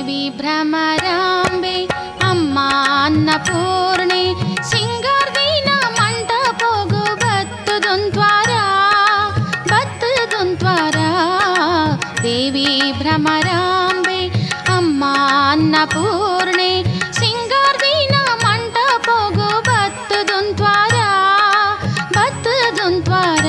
ದೇವಿ ಭ್ರಮರಾಂಬೆ ಅಮ್ಮ ಅನ್ನಪೂರ್ಣೆ ಸಿಂಗಾರ್ದಿನ ಮಂಟಪೋಗು ಬತ್ತುದುಂತ್ವಾರ ಬತ್ತುದುಂತ್ವಾರ. ದೇವಿ ಭ್ರಮರಾಂಬೆ ಅಮ್ಮ ಅನ್ನಪೂರ್ಣೆ ಸಿಂಗಾರ್ದಿನ ಮಂಟಪೋಗು ಬತ್ತುದುಂತ್ವಾರ ಬತ್ತುದುಂತ್ವಾರ.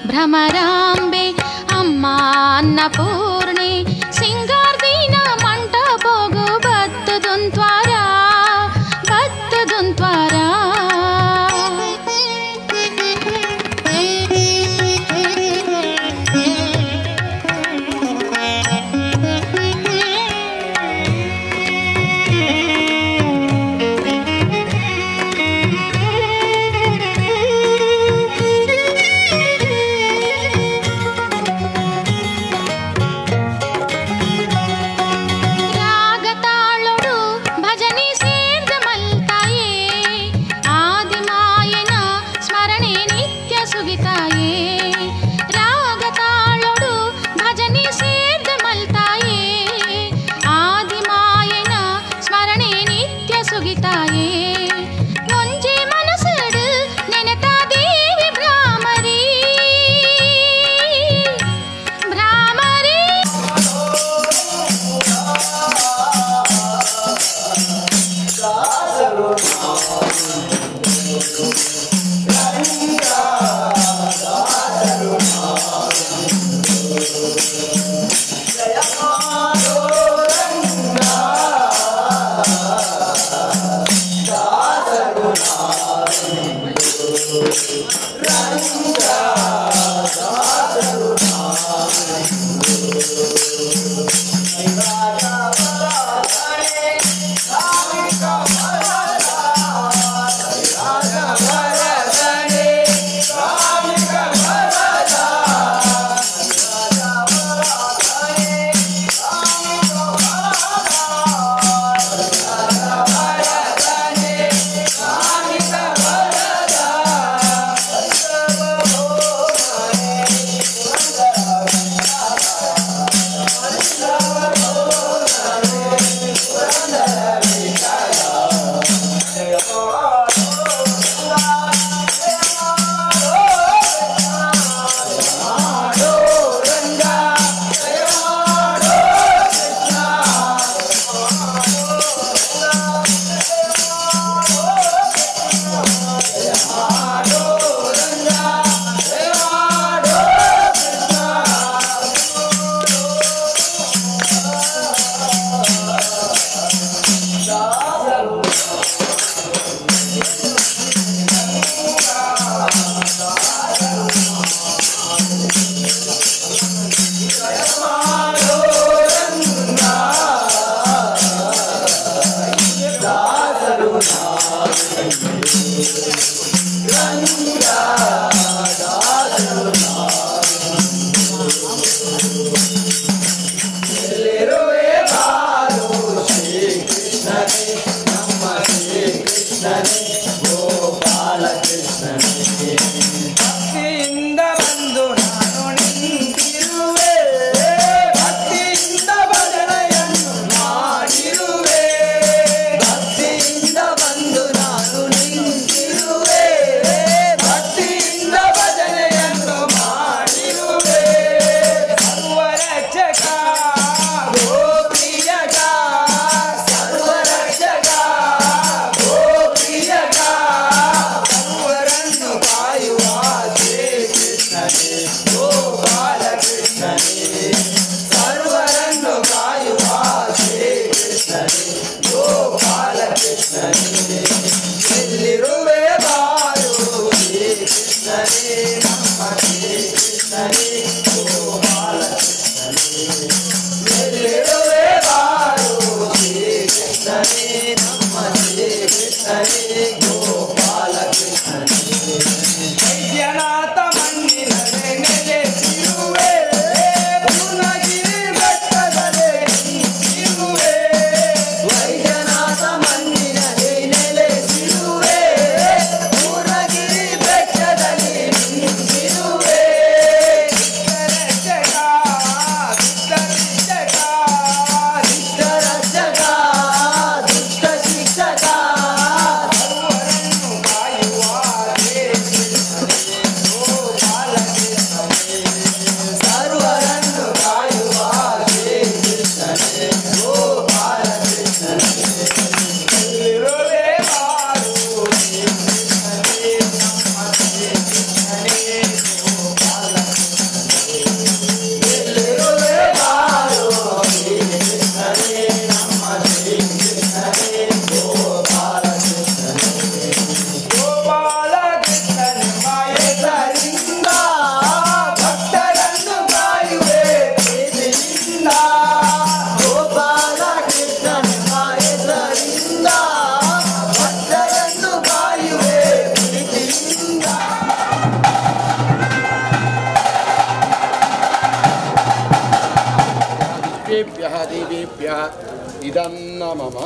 ಭ್ರಮರಾಂಬೆ ಅಮ್ಮ ಅನ್ನಪೂರ್ಣೆ ಸಿಂಗಾರ್ದಿನ ಮಂಟಪೋಗು ಬತ್ತುದುಂತ್ವಾರ ಬತ್ತುದುಂತ್ವಾರ. ಸರ್ವರನ್ನು ಕಾಯುವ ಶ್ರೀಕೃಷ್ಣನೇ ಗೋಪಾಲ ಕೃಷ್ಣನೇ ಎಲ್ಲಿರುವೆ ಬಾರು ಶ್ರೀಕೃಷ್ಣನೇ ನಮ್ಮ ಶ್ರೀಕೃಷ್ಣನೇ ಗೋಪಾಲ ಕೃಷ್ಣನೇ ಎಲ್ಲಿರುವೆ ಬಾರು ಶ್ರೀಕೃಷ್ಣನೇ ನಮ್ಮ ಶ್ರೀಕೃಷ್ಣನೇ ಗೋಪಾಲ ಕೃಷ್ಣನೇ ವೈದ್ಯನಾಥ ಮಣ್ಣಿನಲ್ಲೇ ನೆಲೆಸಿರುವೆ ಪೂರ್ಣಗಿರಿ ಬೆಟ್ಟದಲ್ಲೇ ನಿಂತಿರುವೆ ವೈದ್ಯನಾಥ ಮಣ್ಣಿನಲ್ಲಿ ನೆಲೆಸಿರುವೆ ಪೂರ್ಣಗಿರಿ ಬೆಟ್ಟದಲ್ಲಿ ನಿಂತಿರುವೆ ದುಷ್ಟ ದುಷ್ಟ ಶಿಕ್ಷಕ ಸರ್ವರನ್ನು ಕಾಯುವ ಸರ್ವರನ್ನು ಕಾಯುವ ಶ್ರೀಕೃಷ್ಣನೇ ಗೋಪಾಲ ಕೃಷ್ಣನೇ ಎಲ್ಲಿರುವೆ ಬಾರು ಶ್ರೀಕೃಷ್ಣನೇ ನಮ್ಮ ಶ್ರೀಕೃಷ್ಣನೇ ಗೋಪಾಲ ಕೃಷ್ಣನೇ ಎಲ್ಲಿರುವೆ ಬಾರು ಶ್ರೀಕೃಷ್ಣನೇ ನಮ್ಮ ಶ್ರೀಕೃಷ್ಣನೇ ಗೋಪಾಲ ಕೃಷ್ಣನೇ ಗೋಪಾಲ ಕೃಷ್ಣನೆಂಬ ಹೆಸರಿಂದ ಭಕ್ತರನ್ನು ಕಾಯುವೆ ಪ್ರೀತಿಯಿಂದ ಗೋಪಾಲ ಕೃಷ್ಣನೆಂಬ ಹೆಸರಿಂದ ಭಕ್ತರನ್ನು ಕಾಯುವೆ ಪ್ರೀತಿಯಿಂದ. ವಿಶ್ವೇಭ್ಯಃ ದೇವೇಭ್ಯಃ ಇದಂ ನ ಮಮ.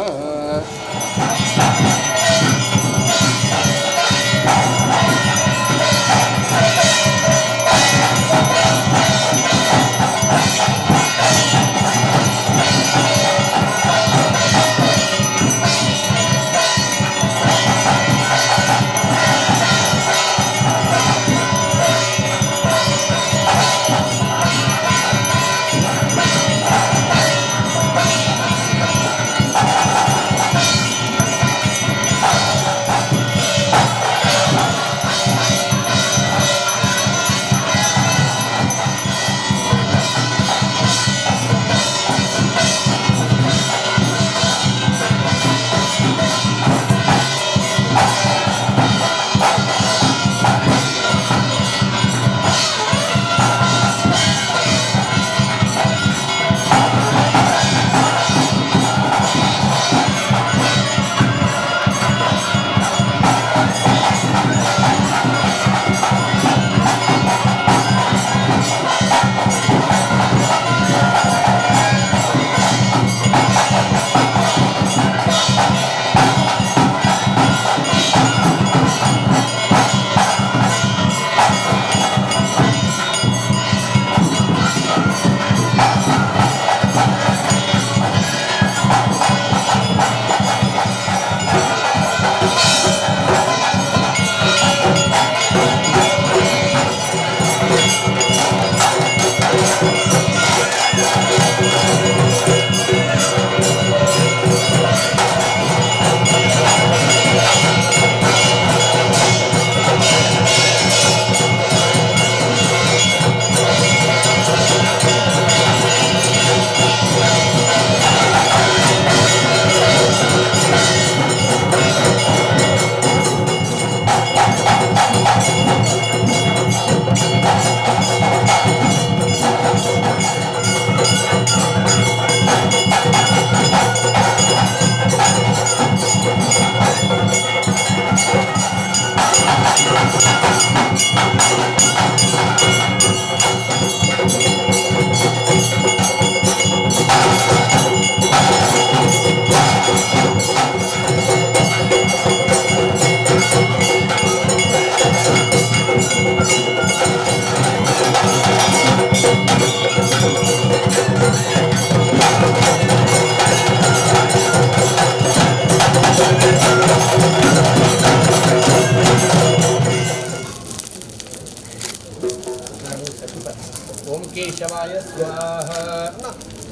ಓಂ ಕೇಶವಾಯ ಸ್ವಾಹ.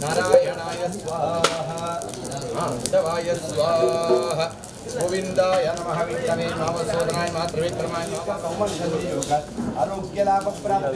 ನಾರಾಯಣಾಯ ಸ್ವಾಹ ಮಾಧವಾಯ ಸ್ವಾಹ ಗೋವಿಂದಾಯ ನಮಃ ವಿಷ್ಣವೇ ನಮಃ ಮಾತೃವಿಕ್ರಮಾಯ ಯೋಗ ಆರೋಗ್ಯ ಲಾಭ ಪ್ರಾಪ್ತ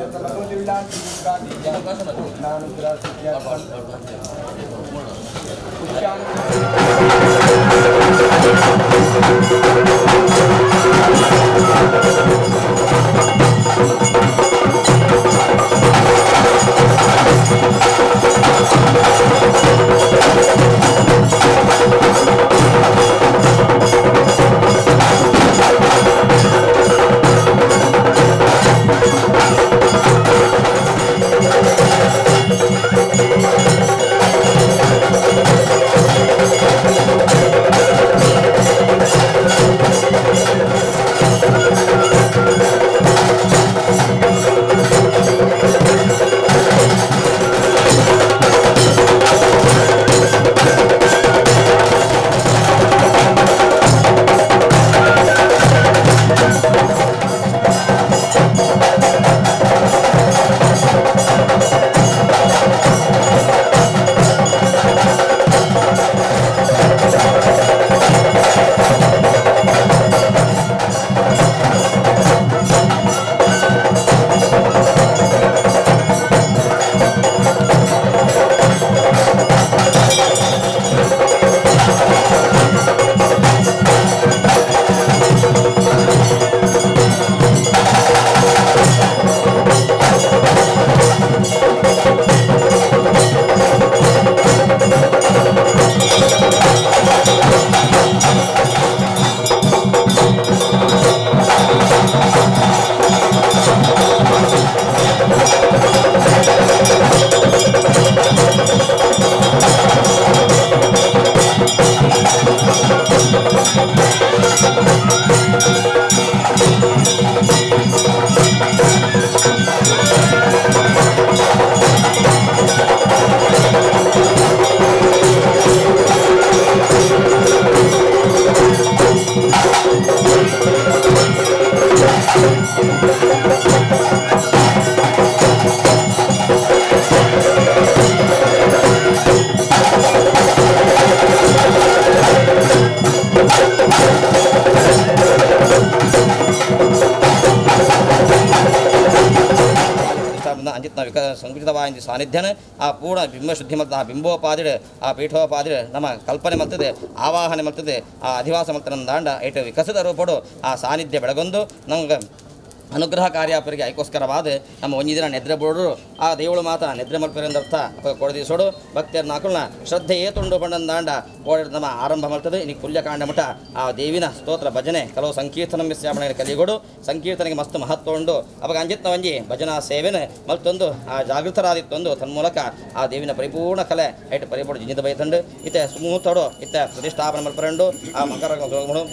ಸಂಕುಚಿತವಾದ ಸಾನ್ನಿಧ್ಯನ ಆ ಪೂರ್ಣ ಬಿಂಬ ಶುದ್ಧಿ ಮಲ್ತ ಆ ಬಿಂಬೋಪಾದಿಡು ಆ ಪೀಠೋಪಾದಿಡು ನಮ್ಮ ಕಲ್ಪನೆ ಮಲ್ತದೆ ಆವಾಹನೆ ಮಲ್ತದೆ ಆ ಅಧಿವಾಸ ಮಲ್ತನ ದಾಂಡ ಏಟ ವಿಕಸಿತ ರೂಪಡು ಆ ಸಾನ್ನಿಧ್ಯ ಬೆಳಗೊಂದು ನಮ್ಗೆ ಅನುಗ್ರಹ ಕಾರ್ಯಾಪರಿಗೆ ಐಕೋಸ್ಕರವಾದ ನಮ್ಮ ಒಂಜಿ ದಿನ ನೆದ್ರೆ ಬೋಡರು ಆ ದೇವಳು ಮಾತ ನೆದ್ರೆ ಮಲ್ಪೆರಂದರ್ಥ ಕೊಡದಿಸೋಡು ಭಕ್ತಿಯರ್ ನಾಕುಲ್ನ ಶ್ರದ್ಧೆ ಏತುಂಡು ಬಂಡಂದಾಂಡ ಕೋಡ ನಮ್ಮ ಆರಂಭ ಮಲ್ತದೆ ಇನಿ ಕುಲ್ಯಕಾಂಡ ಮಠ ಆ ದೇವಿನ ಸ್ತೋತ್ರ ಭಜನೆ ಕೆಲವು ಸಂಕೀರ್ತನ ಮಿಸ್ಯಾಪಣೆ ಕಲಿಗೋಡು ಸಂಕೀರ್ತನೆಗೆ ಮಸ್ತ್ ಮಹತ್ವ ಉಂಡು ಅವಾಗ ಅಂಜಿತ್ನ ಒಂಜಿ ಭಜನಾ ಸೇವೆನ ಮಲ್ತೊಂದು ಆ ಜಾಗೃತರಾದಿತ್ತೊಂದು ತನ್ಮೂಲಕ ಆ ದೇವಿನ ಪರಿಪೂರ್ಣ ಕಲೆ ಐಟ್ ಪರಿಪೂರ್ಣ ಜಿಂಜಿದ ಬೈತಂಡು ಇತ್ತೆ ಸುಮೂರ್ತಡು ಇತ್ತೆ ಪ್ರತಿಷ್ಠಾಪನೆ ಮಲ್ಪರಂಡು ಆ ಮಕರ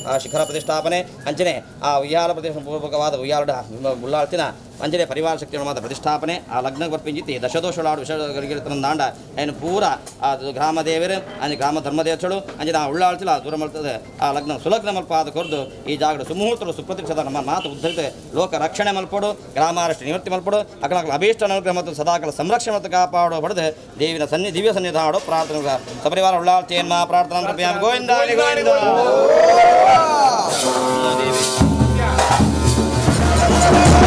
ಆ ಶಿಖರ ಪ್ರತಿಷ್ಠಾಪನೆ ಅಂಚನೆ ಆ ಉಯ್ಯಾಲ ಪ್ರತಿಷ್ಠ ಪೂರ್ವಕವಾದ ಉಯ್ಯಾಲಡ ಉಳ್ಳಾಳ್ತಿನ ಅಂಜನೆ ಪರಿವಾರ ಶಕ್ತಿಗಳ ಮಾತ್ರ ಪ್ರತಿಷ್ಠಾಪನೆ ಆ ಲಗ್ನ ಬರ್ಪಿಂಜಿತಿ ದಶದೋಷಳಾಡು ವಿಷ ದಾಂಡ ಏನು ಪೂರ ಆ ಗ್ರಾಮ ದೇವರು ಅಂಜೆ ಗ್ರಾಮ ಧರ್ಮದೇವತಳು ಅಂಜೆ ಆ ಉಳ್ಳಾಳ್ತಿಲ್ಲ ದೂರ ಮಲ್ತದೆ ಆ ಲಗ್ನ ಸುಲಗ್ನ ಮಲ್ಪಾದ ಕೊರ್ದು ಈ ಜಾಗಡು ಸುಮುಹೂರ್ತರು ಸುಪ್ರತಿಷ್ಠದ ನಮ್ಮ ಮಾತು ಉದ್ಧರಿತ ಲೋಕ ರಕ್ಷಣೆ ಮಲ್ಪಡು ಗ್ರಾಮಾರಷ್ಟು ನಿವೃತ್ತಿ ಮಲ್ಪಡು ಅಕಲ ಅಭೀಷ್ಟ ಅನುಗ್ರಹ ಮತ್ತು ಸದಾಕಲ ಸಂರಕ್ಷಣೆ ಮತ್ತು ಕಾಪಾಡು ಬಡದು ದೇವಿನ ಸನ್ನಿ ದಿವ್ಯ ಸನ್ನಿಧಾಡು ಪ್ರಾರ್ಥನೆ ಸಪರಿವಾರ ಉಳ್ಳಾಳ್ತೇನ್ಮಾ ಪ್ರಾರ್ಥನಾ ಗೋವಿಂದ ಗೋವಿಂದ Oh!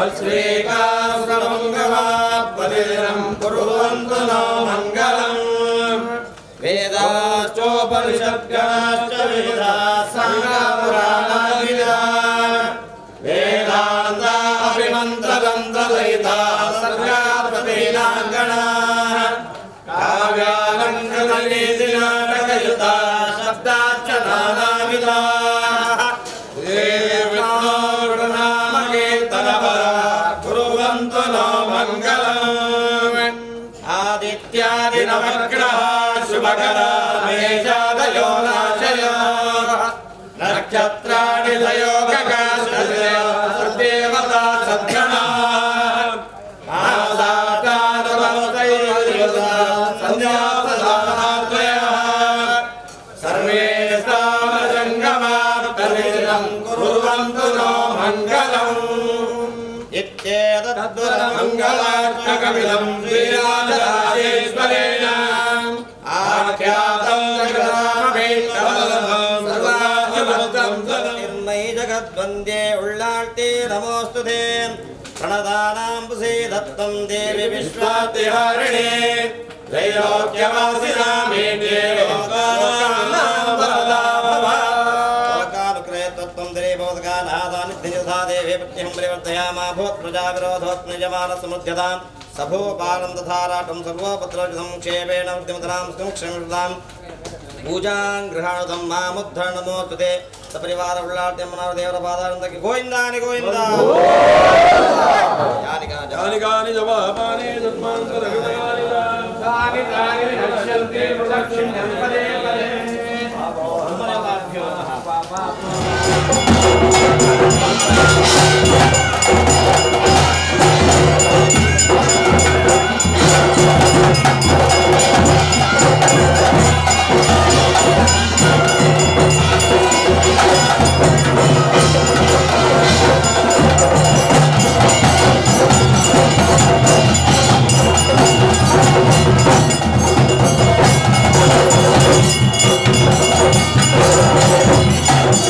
पत्रिकासुरमङ्गलापतिदिनं कुर्वन्तु नो मङ्गलम् वेदाश्चोपनिषद्गणाश्च वेदाः साङ्गापुराणादिदा वेदान्ता अपि मन्त्रतन्त्रसहिताः सर्गापतीनाङ्गणाः काव्यालङ्कृतगीतिनाटकयुताः शब्दाश्च नानाविधाः देवनामकीर्तनपराः कुर्वन्तु नो मङ्गलम् आदित्यादिनवग्रहाः शुभकरा मेषादयो नाशयो नक्षत्राणि लयोगकाशयो देवता सद्गणाः मासाचारवतैर्युता सर्वे स्थावरजङ्गमार्तनिरं कुर्वन्तु नो मङ्गलम् इत्येतद्वरमङ्गलाष्टकमिदं श्रीराजराजेश्वरेण आख्यातं निर्मयि जगद्वन्द्ये उल्लाट्टे नमोऽस्तु ते प्रणदानाम्बुसे दत्तं देवि विश्वातिहारिणे त्रैलोक्यवासिनामेते लोकानां वरदा भव। लोकानुग्रहत्वं देवोदकानादानिध्यथा देवे प्रत्यहं परिवर्तयामा भूत् प्रजाविरोधोत्मयमानसमुद्यतां सभोपालं तथा राटं सर्वोपद्रविधं क्षेपेण वृद्धिमतरां सुक्षेमतां पूजां गृहाणुतं मामुद्धरणमोऽस्तु ते सपरिवार उल्लाट्यं मनोदेवरपादानन्दके गोविन्दानि गोविन्द यानि कानि जवापानि जन्मान्तरकृतानि तानि तानि नश्यन्ति प्रदक्षिण्यं पदे पदे।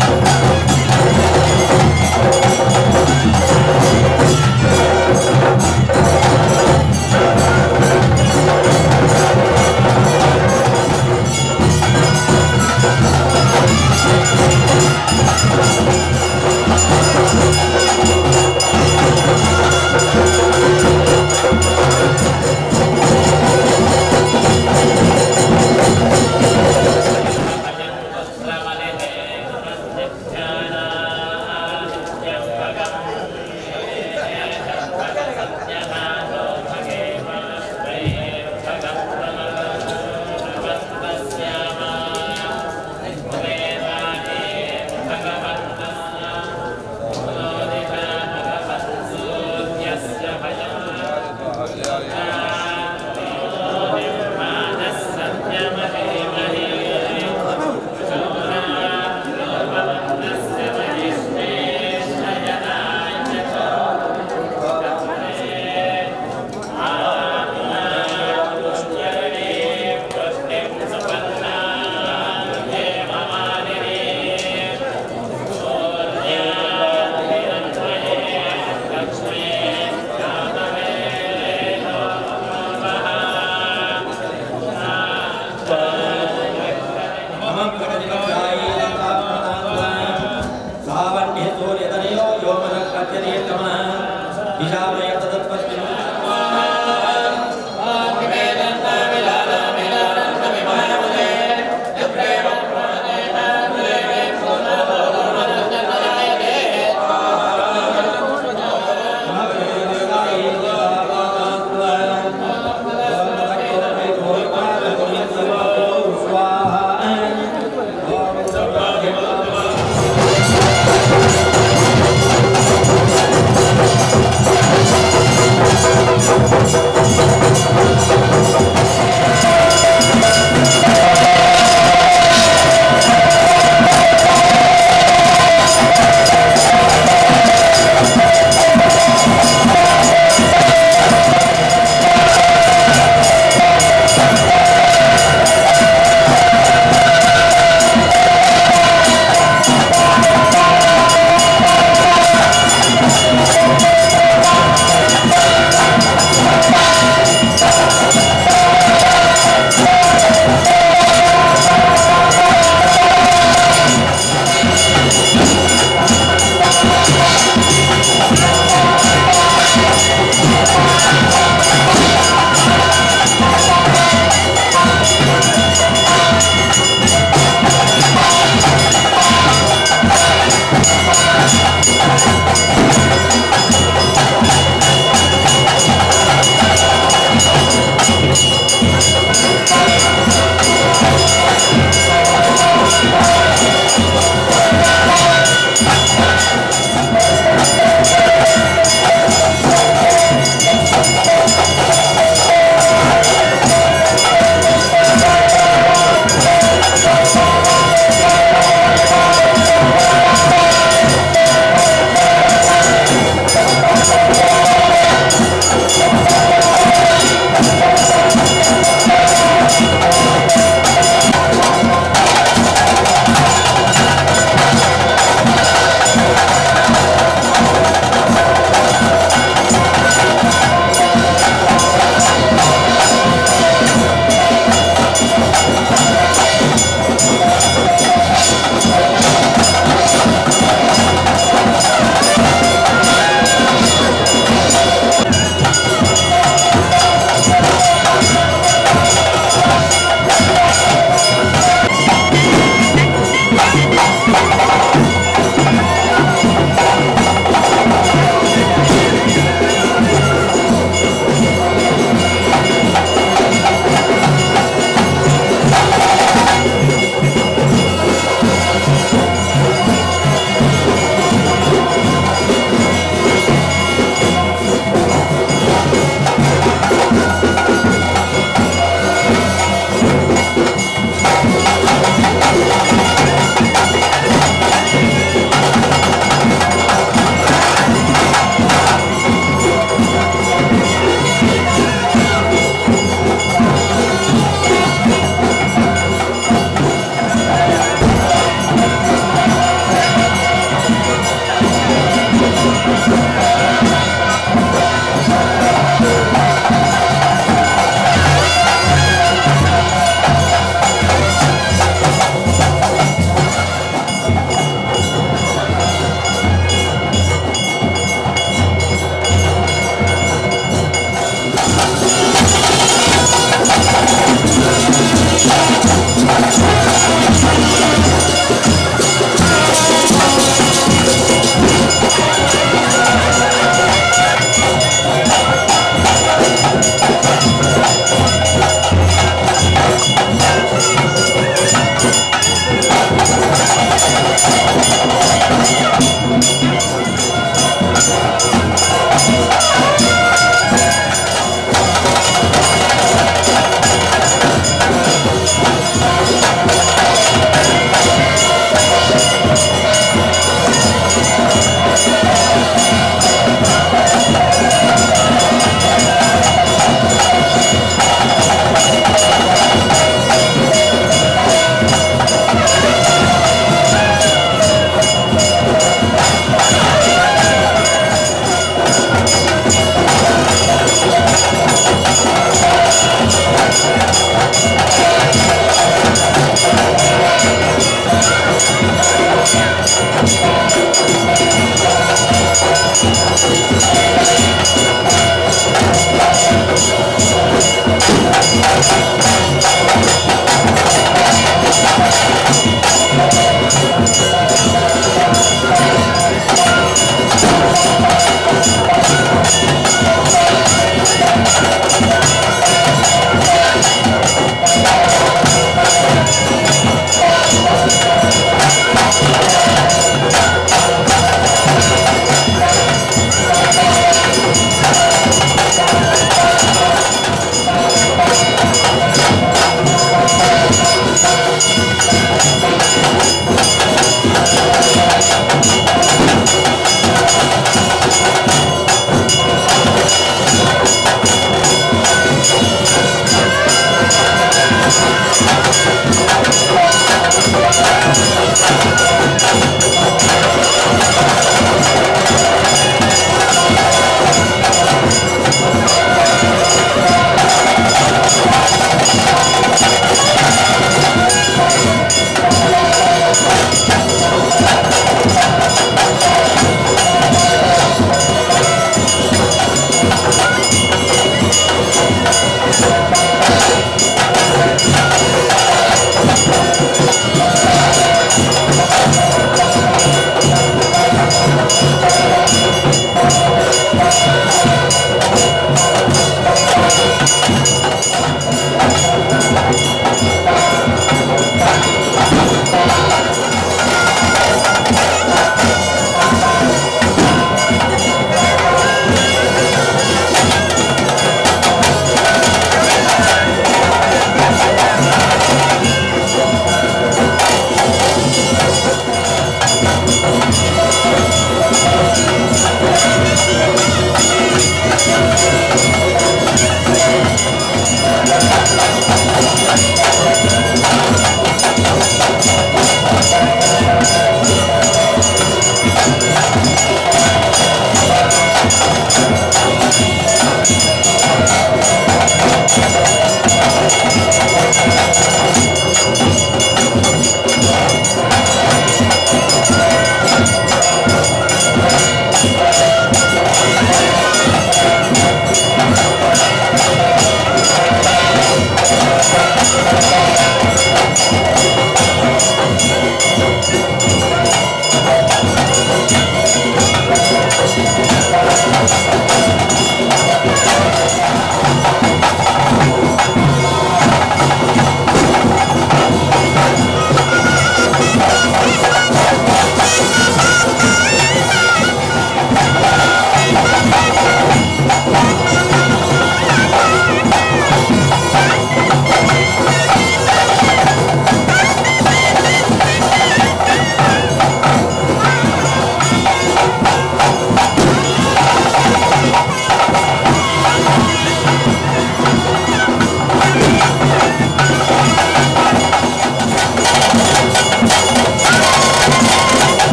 Thank you.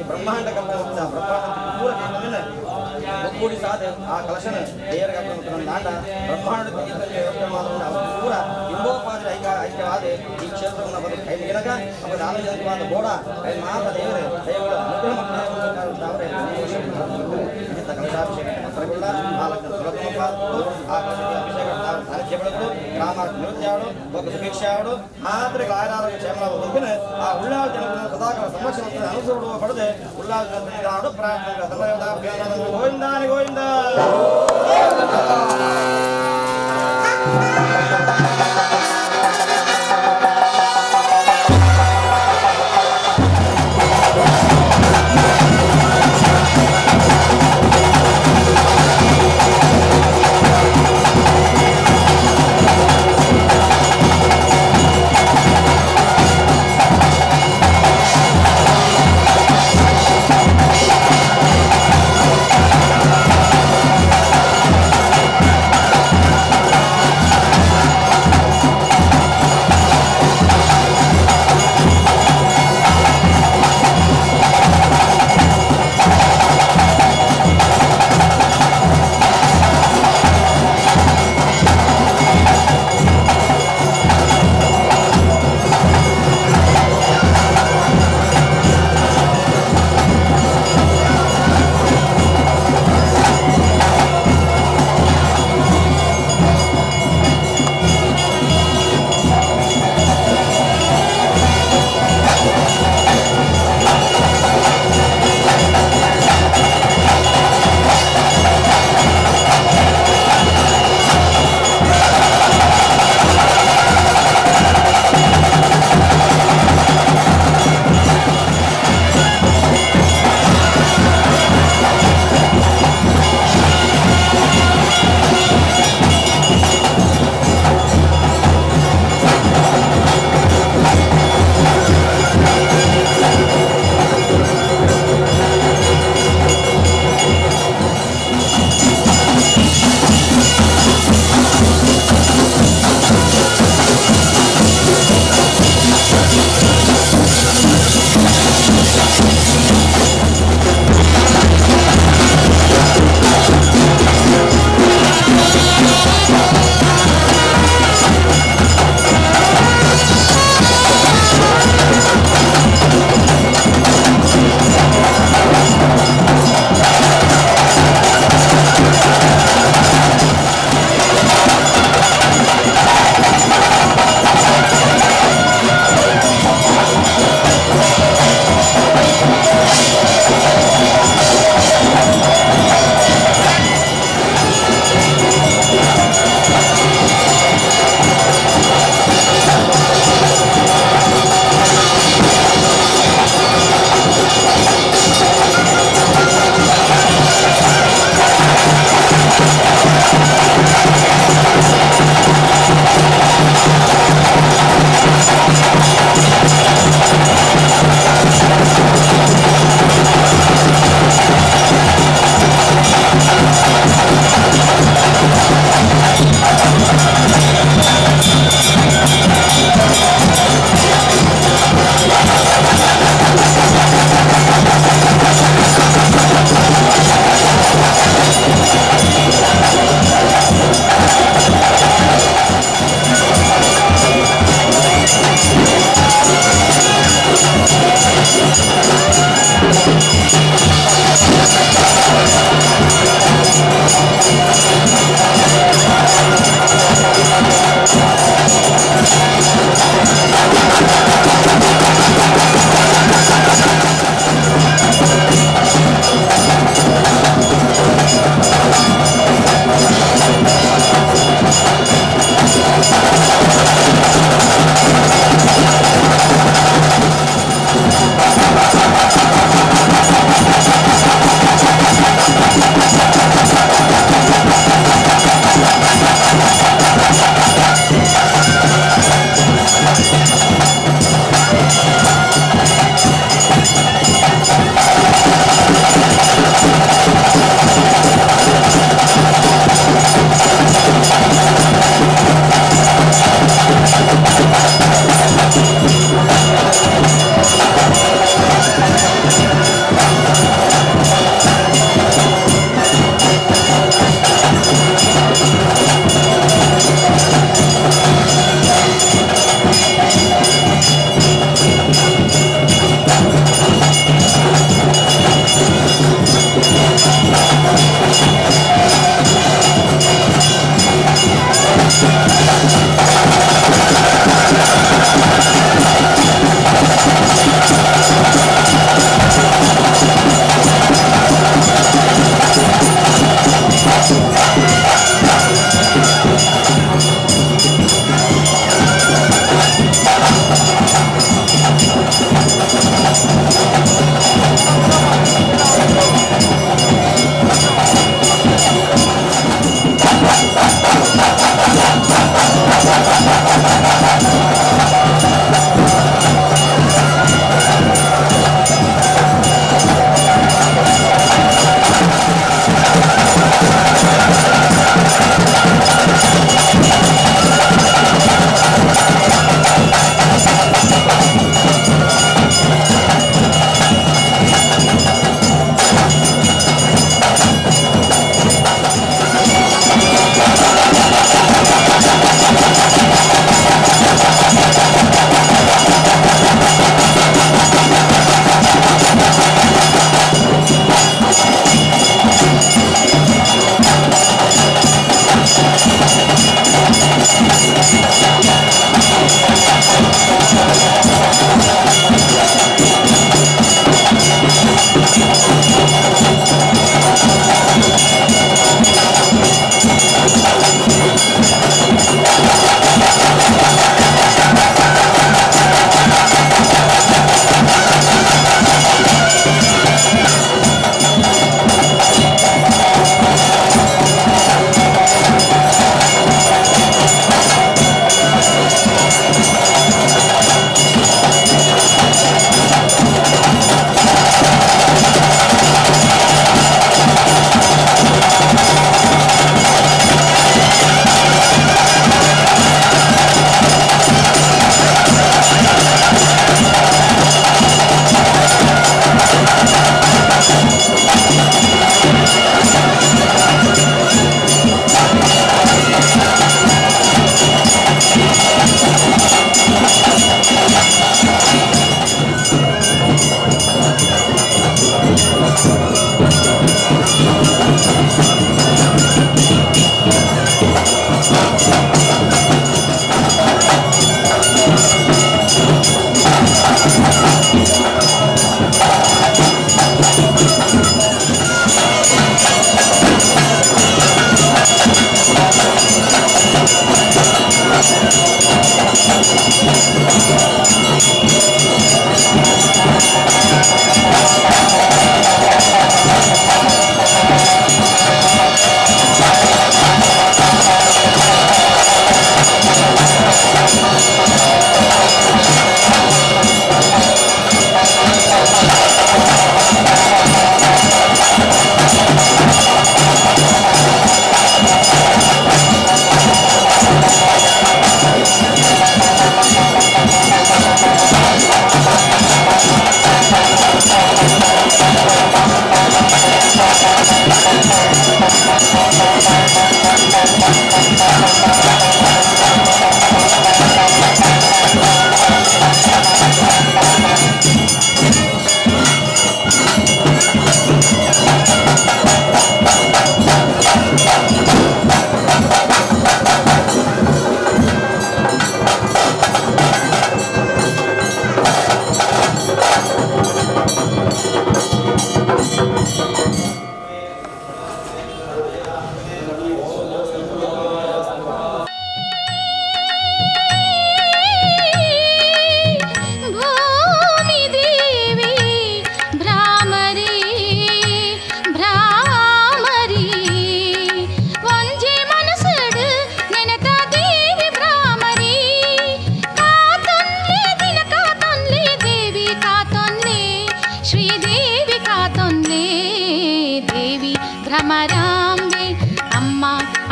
ಬ್ರಹ್ಮಾಂಡ ಬ್ರಹ್ಮಾಂಡ ಪೂರ ಒಗ್ಗೂಡಿ ಸಾಧ ಆ ಕಲಶನ ಬ್ರಹ್ಮಾಂಡ ಪೂರ ಇಂಬೋಪಾದಿ ಐಕ್ಯವಾದ ಈ ಕ್ಷೇತ್ರವನ್ನು ಬಂದು ಕೈ ಮುಗಿನಾಗ ಆಲೋಚನವಾದ ಬೋಡ ಮಾತ ದೇವರೇ ದೈವಗಳು ಅನುಗ್ರಹ ಕಲಶಾಭಿಷೇಕ ಮಂತ್ರಗಳ ಆ ಲಗ್ನ ಸುಲಭ ಆ ಕಲಶಕ್ಕೆ ಅಭಿಷೇಕ ಸಾನ್ನಿಧ್ಯ ಬೆಳಕು ಗ್ರಾಮಾರ್ಥ ನಿವೃತ್ತಿಯಾಡು ಲೋಕ ಸುಭಿಕ್ಷೆಯಾಡು ಮಾತ್ರ ಆಯರಾರೋಗ್ಯ ಕ್ಷೇಮ ಬದುಕಿನ ಆ ಉಳ್ಳಾಳ ಜನರ ಸದಾಕಾಲ ಸಂರಕ್ಷಣೆ ಅನುಸರಣೆ ಪಡೆದು ಉಳ್ಳಾಳ ಜನರು ಪ್ರಾರ್ಥನೆ ಗೋವಿಂದಾನಿ ಗೋವಿಂದ.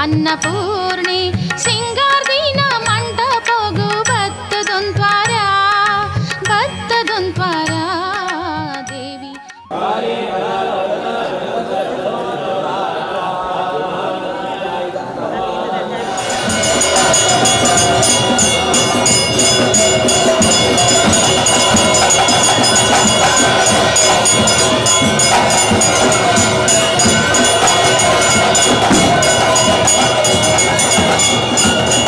ಅನ್ನಪೂರ್ಣಿ ಸಿಂಗಾರ್ದಿನ ಮಂಟಪಗು ಬತ್ತದೊಂತ್ವಾರ ಬತ್ತದೊಂತ್ವಾರ ದೇವಿ. Thank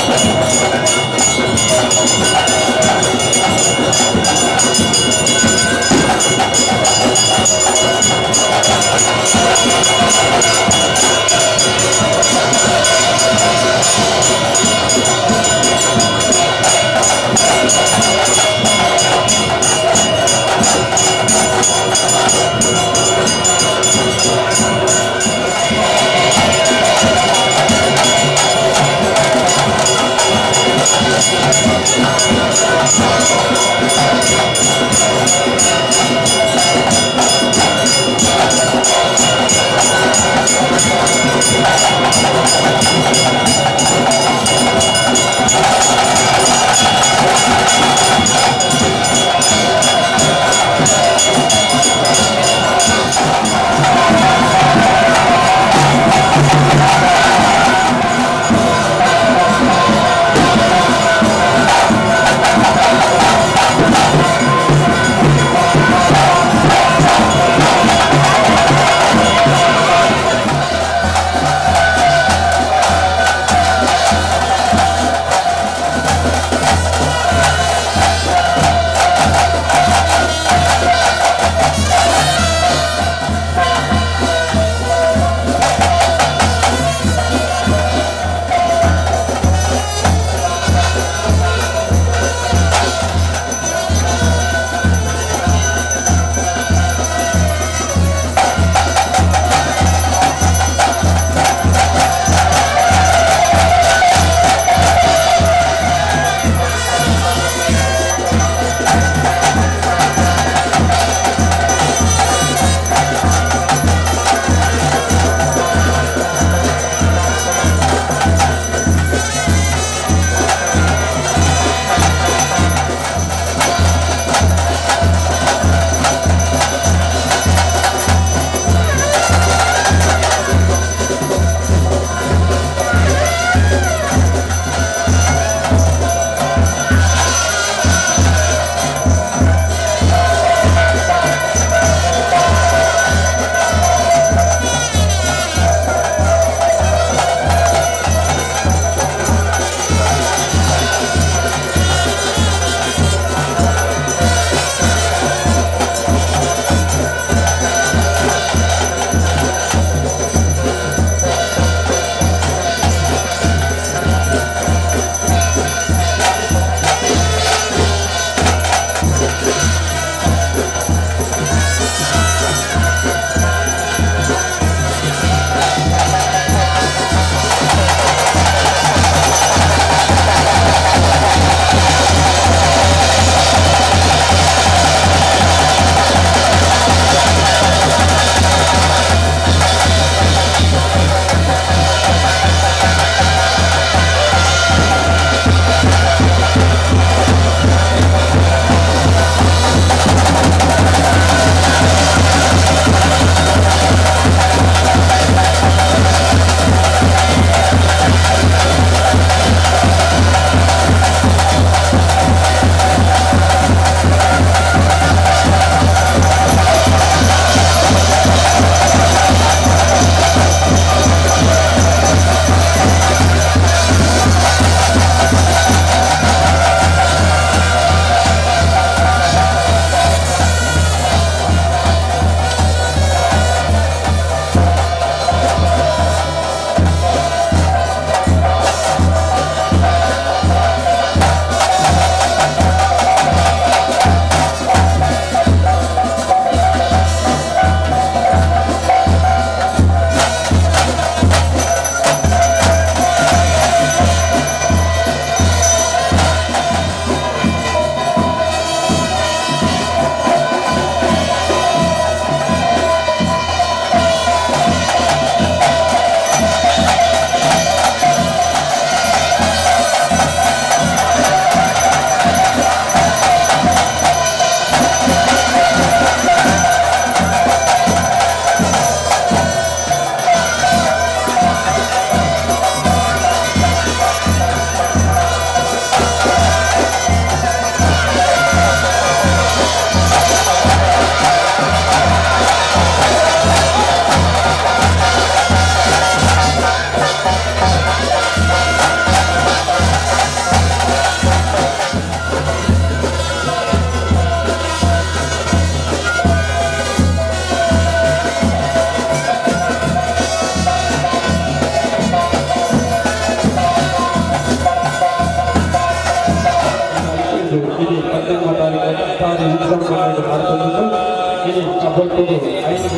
ತಾನಿ ವಿಜೃಂಭಣೆಡ್ ನಡತೊಂದುಂಡು. ಇನಿ ಕಬ್ಬಲ್ಪುಡು 5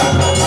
Thank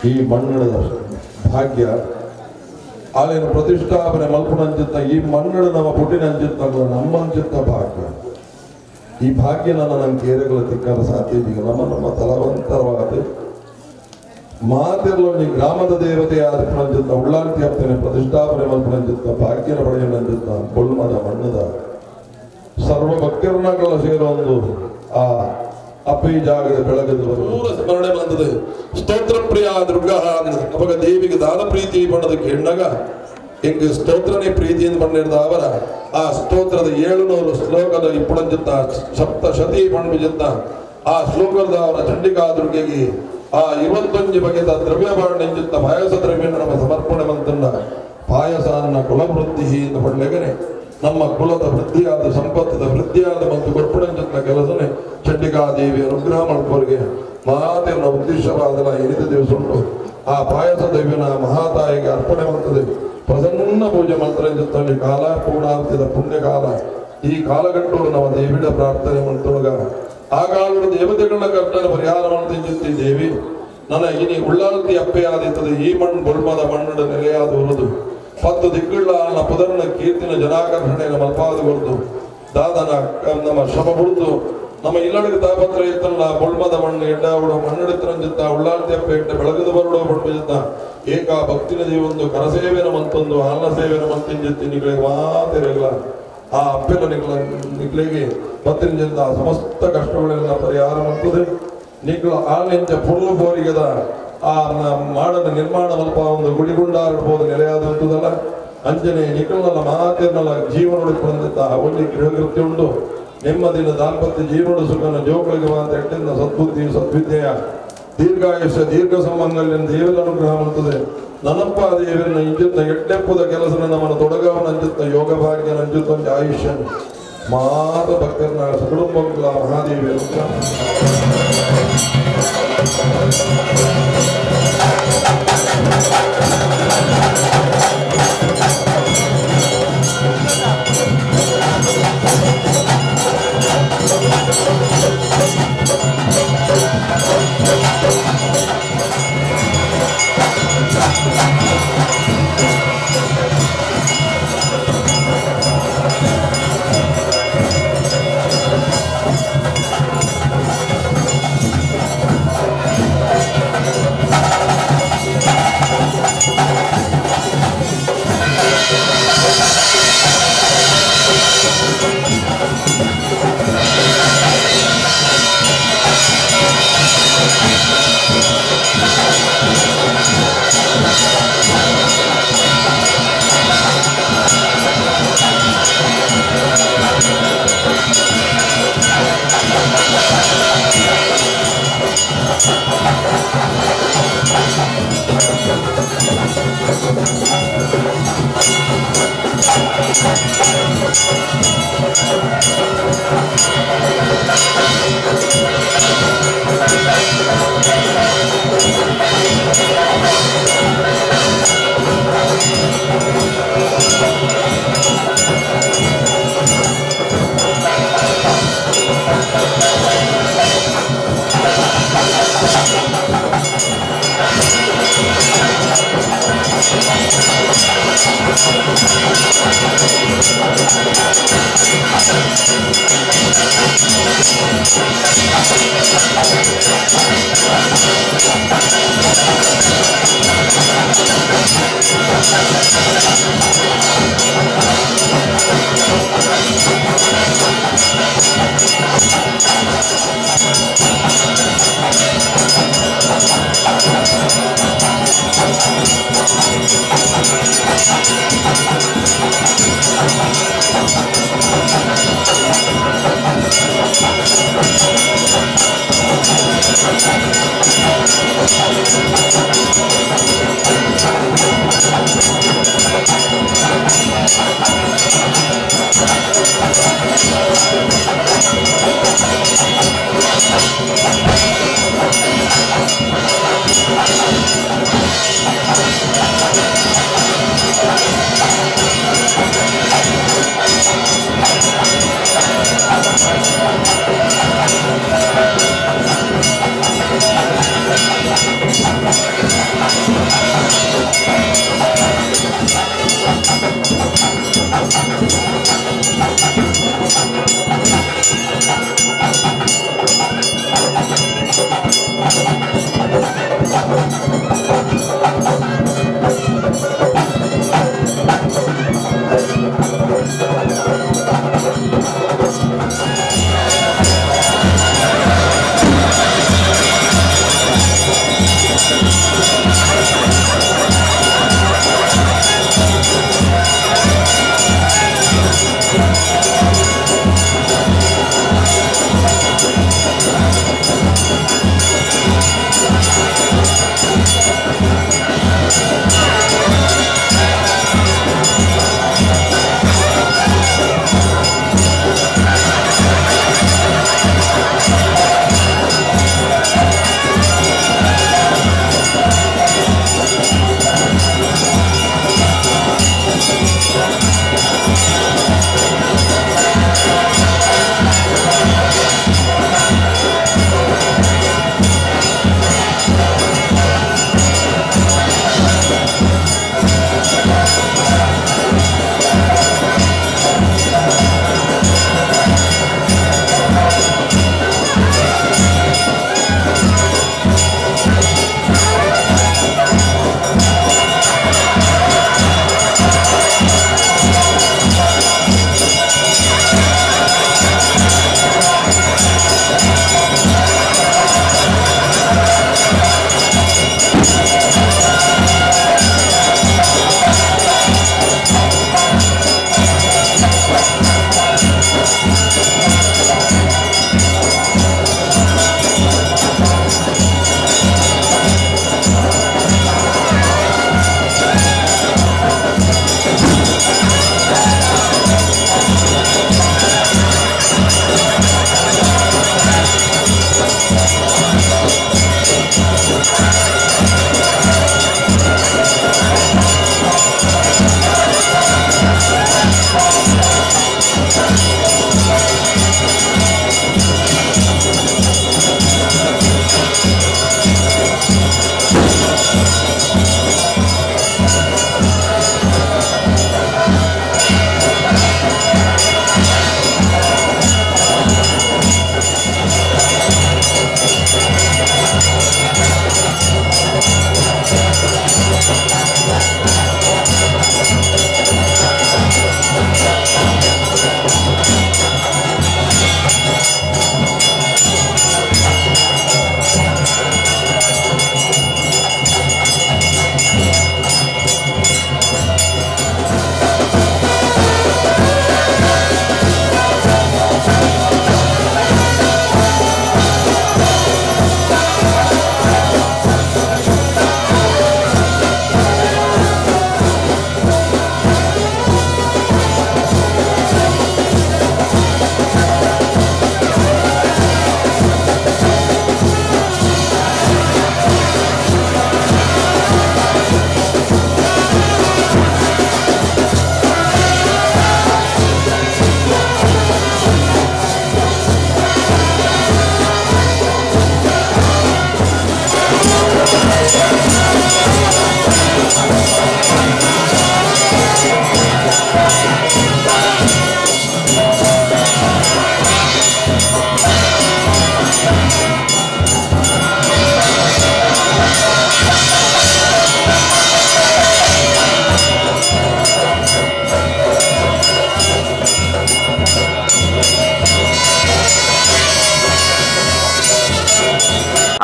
ಈ ಮಣ್ಣದ ಭಾಗ್ಯ ಆಲೇನು ಪ್ರತಿಷ್ಠಾಪನೆ ಮಲ್ಪುನಂಚಿತ್ತ ಈ ಮಣ್ಣಡ ನಮ್ಮ ಪುಟ್ಟಿನಂಚಿತ್ತ ನಮ್ಮಂಚಿತ್ತ ಭಾಗ್ಯ ಈ ಭಾಗ್ಯ ನನ್ನ ನನ್ನ ಕೇರೆಗಳ ತಿಕ್ಕದ ಸಾಧ್ಯ ಈಗ ನಮ್ಮ ನಮ್ಮ ತಲವಂತರವಾದ ಮಾತೆಲ್ಲ ಈ ಗ್ರಾಮದ ದೇವತೆಯಾದ ಪುಣಂಚಿತ್ತ ಉಳ್ಳಾಲ್ತಿ ಹಪ್ತನೆ ಪ್ರತಿಷ್ಠಾಪನೆ ಮಲ್ಪುನಂಚಿತ್ತ ಭಾಗ್ಯನ ಪಡೆಯನಂಚಿತ್ತ ಬೊಲ್ಮದ ಮಣ್ಣದ ಸರ್ವ ಭಕ್ತರನ್ನಗಳ ಸೇರೊಂದು ಆ ಅಪ್ಪಿ ಜಾಗದ ಬೆಳಗದ ಪೂರ ಸ್ಮರಣೆ ಬಂದದೆ. ಸ್ತೋತ್ರ ಪ್ರಿಯ ದುರ್ಗಾ ಅವಾಗ ದೇವಿಗೆ ದಾನ ಪ್ರೀತಿ ಬಣ್ಣದಕ್ಕೆ ಹೆಣ್ಣಗ ಹಿಂಗೆ ಸ್ತೋತ್ರನೇ ಪ್ರೀತಿಯಿಂದ ಬಂದಿರ್ದ ಅವರ ಆ ಸ್ತೋತ್ರದ 700 ಶ್ಲೋಕದ ಇಪ್ಪುಣಂಜಿತ್ತ ಸಪ್ತಶತಿ ಪಣ್ಬಿಜಿತ್ತ ಆ ಶ್ಲೋಕದ ಅವರ ಚಂಡಿಕಾ ದುರ್ಗೆಗೆ ಆ 21 ಬಗೆದ ದ್ರವ್ಯ ಬಾಣಂಜಿತ್ತ ಪಾಯಸ ದ್ರವ್ಯ ನಮ್ಮ ಸಮರ್ಪಣೆ ಬಂತನ್ನ ಪಾಯಸ ಅನ್ನ ಕುಲವೃದ್ಧಿ ಎಂದು ಪಡ್ಲೆಗನೆ ನಮ್ಮ ಕುಲದ ವೃದ್ಧಿಯಾದ ಸಂಪತ್ತದ ವೃದ್ಧಿಯಾದ ಮತ್ತು ಕೊರ್ಪಣಂಜಿತ್ತ ಕೆಲಸನೇ ಚಂಡಿಕಾದೇವಿ ಅನುಗ್ರಹ ಮಾಡ್ಕೋರಿಗೆ ಮಾತೆಯ ಉದ್ದೇಶವಾದಲ್ಲ ಏನಿದ ದಿವಸ ಉಂಟು ಆ ಪಾಯಸ ದೈವಿನ ಮಹಾತಾಯಿಗೆ ಅರ್ಪಣೆ ಮಾಡ್ತದೆ. ಪ್ರಸನ್ನ ಪೂಜೆ ಮಂತ್ರಂಜಿತ್ತಲ್ಲಿ ಕಾಲ ಪೂರ್ಣಾಂತ್ಯದ ಪುಣ್ಯಕಾಲ ಈ ಕಾಲಗಟ್ಟು ನಮ್ಮ ದೇವಿಡ ಪ್ರಾರ್ಥನೆ ಮಾಡ್ತೊಳಗ ಆ ಕಾಲದ ದೇವತೆಗಳ ಕರ್ತನ ಪರಿಹಾರ ಮಾಡ್ತಿದ್ದಿ ದೇವಿ ನನ್ನ ಇನಿ ಉಳ್ಳಾಲ್ತಿ ಅಪ್ಪೆಯಾದಿತ್ತದೆ ಈ ಮಣ್ಣು ಬೊಲ್ಮದ ಮಣ್ಣು ನೆಲೆಯಾದ ಹೊರದು 10 ದಿಕ್ಕುಳ್ಳ ನನ್ನ ಪುದರ್ನ ಕೀರ್ತಿನ ಜನಾಕರ್ಷಣೆಯನ್ನು ಮಲ್ಪಾದ ಹೊರದು ದಾದನ ನಮ್ಮ ಶ್ರಮ ಹುಡುದು ನಮ್ಮ ಇಲ್ಲಡಿಗೆ ತಾಪತ್ರ ಇತ್ತಲ್ಲ ಬೊಲ್ಮದ ಮಣ್ಣು ಎಡ್ಡ ಮಣ್ಣೆಡುತ್ತರಂಜಿತ್ತ ಉಳ್ಳಾಲ್ತಿ ಅಪ್ಪೆ ಎಡ್ಡ ಬೆಳಗದ ಬರಡೋ ಬಡ್ಬಿಜಿತ್ತ ಏಕ ಭಕ್ತಿನ ದೇವೊಂದು ಕರಸೇವೆನ ಮಂತೊಂದು ಅನ್ನ ಸೇವೆನ ಮಂತಿಂಜಿತ್ತಿ ನಿಗಳಿಗೆ ಮಾತಿರಲ್ಲ ಆ ಅಪ್ಪೆಲ್ಲ ನಿಗ್ಲಿಗೆ ಬತ್ತಿನ ಸಮಸ್ತ ಕಷ್ಟಗಳೆಲ್ಲ ಪರಿಹಾರ ಮಾಡ್ತದೆ. ನಿಗ್ಲ ಆಳಿಂಚ ಪುರ್ಲು ಬೋರಿಗದ ಆ ಮಾಡದ ನಿರ್ಮಾಣ ಮಲ್ಪ ಒಂದು ಗುಡಿಗುಂಡಾರಬಹುದು ನೆಲೆಯಾದಂಥದಲ್ಲ. ಅಂಜನೆ ನಿಖಲನ ಮಾತಿರ್ನಲ್ಲ ಜೀವನ ಬಂದಂತಹ ಒಂಜಿ ಗೃಹಕೃತ್ಯ ಉಂಟು. ನೆಮ್ಮದಿನ ದಾಂಪತ್ಯ ಜೀವನ ಸುಖನ ಜೋಗಳಿಗೆ ಮಾತ್ರ ಎಟ್ಟಿನ ಸದ್ಬುದ್ಧಿ ಸದ್ವಿದ್ಯೆಯ ದೀರ್ಘಾಯುಷ್ಯ ದೀರ್ಘ ಸಂಬಂಧದಲ್ಲಿ ದೇವರ ಅನುಗ್ರಹ ಮಾಡ್ತದೆ. ನನಪ್ಪ ದೇವರನ್ನ ಇಂಜುತ್ತ ಎಡ್ಡೆಪ್ಪದ ಕೆಲಸನ ನಮ್ಮನ್ನು ತೊಡಗವನ ಅಂಜುತ್ತ ಯೋಗ ಭಾಗ್ಯನ ಅಂಜುತ್ತ ಒಂದು ಆಯುಷ್ಯ ಮಾತ ಭಕ್ತರನ್ನ ಸಕುಟುಂಬಗಳ ಮಹಾದೇವಿಯ ಅನುಗ್ರಹ.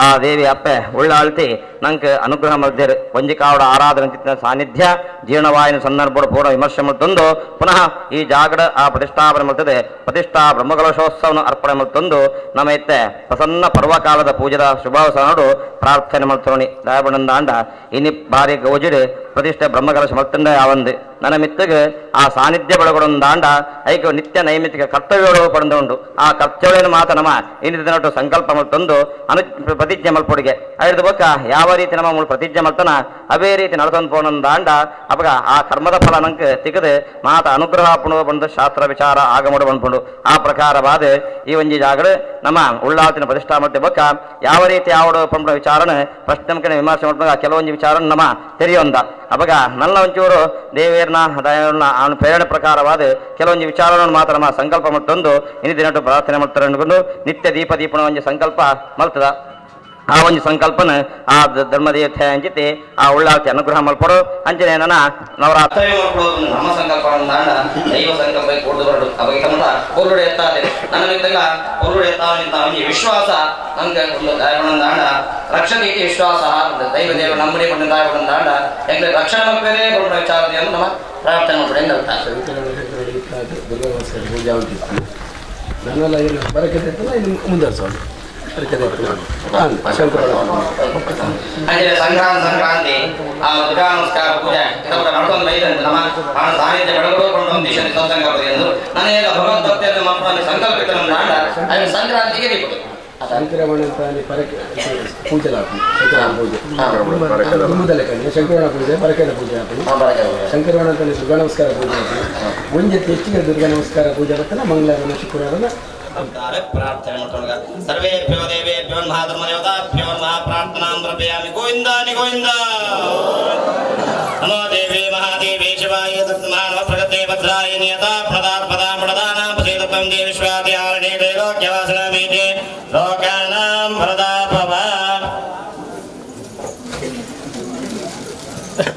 ಆ ದೇವಿ ಅಪ್ಪೆ ಉಳ್ಳಾಳ್ತಿ ನಂಗೆ ಅನುಗ್ರಹ ಮಲ್ದೇರು ಒಂಜಿ ಕಾವಡ ಆರಾಧನೆ ಚಿತ್ತಿನ ಸಾನ್ನಿಧ್ಯ ಜೀರ್ಣವಾಯಿನ ಸಂದರ್ಭ ಪೂರ್ಣ ವಿಮರ್ಶೆ ಮಲ್ತೊಂದು ಪುನಃ ಈ ಜಾಗಡ ಆ ಪ್ರತಿಷ್ಠಾಪನೆ ಮಲ್ತದೆ ಪ್ರತಿಷ್ಠಾ ಬ್ರಹ್ಮಕಲಶೋತ್ಸವನ ಅರ್ಪಣೆ ಮಲ್ತೊಂದು ನಮ್ಮ ಇತ್ತೆ ಪ್ರಸನ್ನ ಪರ್ವಕಾಲದ ಪೂಜೆದ ಶುಭಾವಸನೋಡು ಪ್ರಾರ್ಥನೆ ಮಲ್ತೋಣಿ ದಯಬಣ್ಣಂದಾಂಡ ಇನಿ ಭಾರಿ ಗೌಜಿಡು ಪ್ರತಿಷ್ಠೆ ಬ್ರಹ್ಮಕಲಶ ಮಲ್ತಂಡ ಯಾವಂದು ನನ್ನ ಮಿತ್ತಗೆ ಆ ಸಾನ್ನಿಧ್ಯ ಬೆಳಗೊಡೊಂದಾಂಡ ಐಕ ನಿತ್ಯ ನೈಮಿತ್ತಿಕ ಕರ್ತವ್ಯಗಳು ಪಡೆದು ಉಂಟು ಆ ಕರ್ತವ್ಯವನ್ನು ಮಾತ ನಮ್ಮ ಇನ್ನಿತ ದಿನಟ್ಟು ಸಂಕಲ್ಪ ಮಲ್ತೊಂದು ಅನು ಪ್ರತಿಜ್ಞೆ ಮಲ್ಪೊಡಿಗೆ ಐದು ಬೊಕ್ಕ ಯಾವ ರೀತಿ ನಮ್ಮ ಮೂಲ ಪ್ರತಿಜ್ಞೆ ಮಲ್ತನ ಅವೇ ರೀತಿ ನಡತೊಂದು ಪೋನಂದಾಂಡ ಅಪಗ ಆ ಕರ್ಮದ ಫಲ ನಂಗೆ ತಿಗದೆ ಮಾತ ಅನುಗ್ರಹ ಪುಣುವ ಬಂದು ಶಾಸ್ತ್ರ ವಿಚಾರ ಆಗಮಡು ಬಂದ್ಪುಂಡು ಆ ಪ್ರಕಾರವಾದ ಈ ಒಂಜಿ ಜಾಗಡು ನಮ್ಮ ಉಳ್ಳಾತಿನ ಪ್ರತಿಷ್ಠಾ ಮತ್ತೆ ಬೊಕ್ಕ ಯಾವ ರೀತಿ ಆವಡು ಪಂಪುನ ವಿಚಾರನ ಪ್ರಶ್ನೆ ಮುಖೇನ ವಿಮರ್ಶೆ ಮಾಡ್ಕೊಂಡ ಕೆಲವೊಂದು ವಿಚಾರ ನಮ್ಮ ತೆರೆಯೊಂದ ಅಪಗ ನನ್ನ ಒಂಚೂರು ದೇವೇರ್ನ ದಯವ್ರನ್ನ ಅವನ ಪ್ರೇರಣೆ ಪ್ರಕಾರವಾದ ಕೆಲವೊಂದು ವಿಚಾರವನ್ನು ಮಾತ್ರ ನಮ್ಮ ಸಂಕಲ್ಪ ಮತ್ತೊಂದು ಇನ್ನು ದಿನಟ್ಟು ಪ್ರಾರ್ಥನೆ ಮಾಡ್ತಾರೆ ಅನ್ಕೊಂಡು ನಿತ್ಯ ದೀಪ ದೀಪನ ಒಂದು ಸಂಕಲ್ಪ ಮಲ್ತದ ಆ ಒಂದು ಸಂಕಲ್ಪನ ಆ ಧರ್ಮದೇವತೆ ಅಂಚಿತಿ ಆ ಉಳ್ಳಾತಿ ಅನುಗ್ರಹ ಮಲ್ಪಡು ಅಂಚನೆ ನನ್ನ ನವರಾತ್ರಿ ನಮ್ಮ ಸಂಕಲ್ಪ ದೈವ ಸಂಕಲ್ಪ ಕೂಡ್ದು ಬರಡು ಅವಾಗ ಮತ ಪೊರುಡೆ ಎತ್ತಾದೆ ನನ್ನ ಮಿತ್ತಗ ಪೊರುಡೆ ಎತ್ತಾವಂತ ಅವನಿಗೆ ವಿಶ್ವಾಸ ನಂಗೆ ಒಂದು ದಯಗೊಂಡಾಂಡ ರಕ್ಷಣೆ ಇತಿ ವಿಶ್ವಾಸ ದೈವ ದೇವ ನಮ್ಮನೆ ಕೊಂಡು ದಯಗೊಂಡಾಂಡ ಎಂದ್ರೆ ರಕ್ಷಣೆ ಮಕ್ಕಳೇ ಕೊಂಡ ವಿಚಾರವನ್ನು ನಮ್ಮ ಪ್ರಾರ್ಥನೆ ಮಾಡ್ಬಿಡಿ ಎಂದು ಅರ್ಥ. ಪೂಜೆ ನಾನೆಲ್ಲ ಏನು ಬರಕತೆ ಇನ್ನು ಮುಂದುವರಿಸೋಣ. ಅಂದ್ರೆ ಸಂಕ್ರಾಂತಿ ಸಂಕ್ರಾಂತಿ ಆ ದುರ್ಗಾ ನಮಸ್ಕಾರ ಪೂಜೆ ಇದರ ನಡ್ಕೊಂಡು ಬೈದಂತೆ ನಮ್ಮ ಆ ಸಾನ್ನಿಧ್ಯ ಬೆಳಗಡು ಕೊಂಡು ದಿಶೆ ಸತ್ಸಂಗ ಎಂದು ನನಗೆಲ್ಲ ಭಗವದ್ ಭಕ್ತಿಯನ್ನು ಮಕ್ಕಳನ್ನು ಸಂಕಲ್ಪಿತ ನಮ್ಮ ಅಲ್ಲಿ ಸಂಕ್ರಾಂತಿಗೆ ದೀಪ ಶಂಕರಮಣ ಅಂತ ಅಲ್ಲಿ ಪರಕೆ ಪೂಜೆ ಹಾಕು ಶಂಕರನ ಪೂಜೆ ದುಮ್ಮದಲ್ಲೇ ಕಣ್ಣು ಶಂಕರಣ ಪೂಜೆ ಪರಕೆದ ಪೂಜೆ ಹಾಕು ಶಂಕರಮಣ ಅಂತ ದುರ್ಗಾ ನಮಸ್ಕಾರ ಪೂಜೆ ಹಾಕು ಒಂಜೆತ್ತು ಹೆಚ್ಚಿಗೆ ದುರ್ಗಾ ನಮಸ್ಕಾರ ಪೂಜೆ ಬರ್ತಾನೆ ಮಂಗಳವಾರನ ಶುಕ್ರವಾರನ ಪ್ರಾರ್ಥನೆ ಮಾಡ್ಕೊಂಡು ಸರ್ವೇಭ್ಯೋ ದೇವೇಭ್ಯೋ ನಮಃ ಧರ್ಮದೇವತಾಭ್ಯೋ ನಮಃ ಪ್ರಾರ್ಥನಾಂ ಸಮರ್ಪಯಾಮಿ. ಗೋವಿಂದಾನಿ ಗೋವಿಂದ ನಮೋ ದೇವಿ ಮಹಾದೇವಿ ಶಿವಾಯ ನಮಃ ನಮಃ ಪ್ರಗತೆ ಭದ್ರಾಯ ನಿಯತಾ ಪ್ರದಾತ್ ಪದಾಂ ಪ್ರದಾನಾಂ ಪತಿತಂ ದೇವಿ ಶ್ವಾತಿಹಾರಣೆ ತ್ರೈಲೋಕ್ಯವಾಸನಾಮೀತೆ ಲೋಕಾನಾಂ ವರದಾಭವ. ಿ.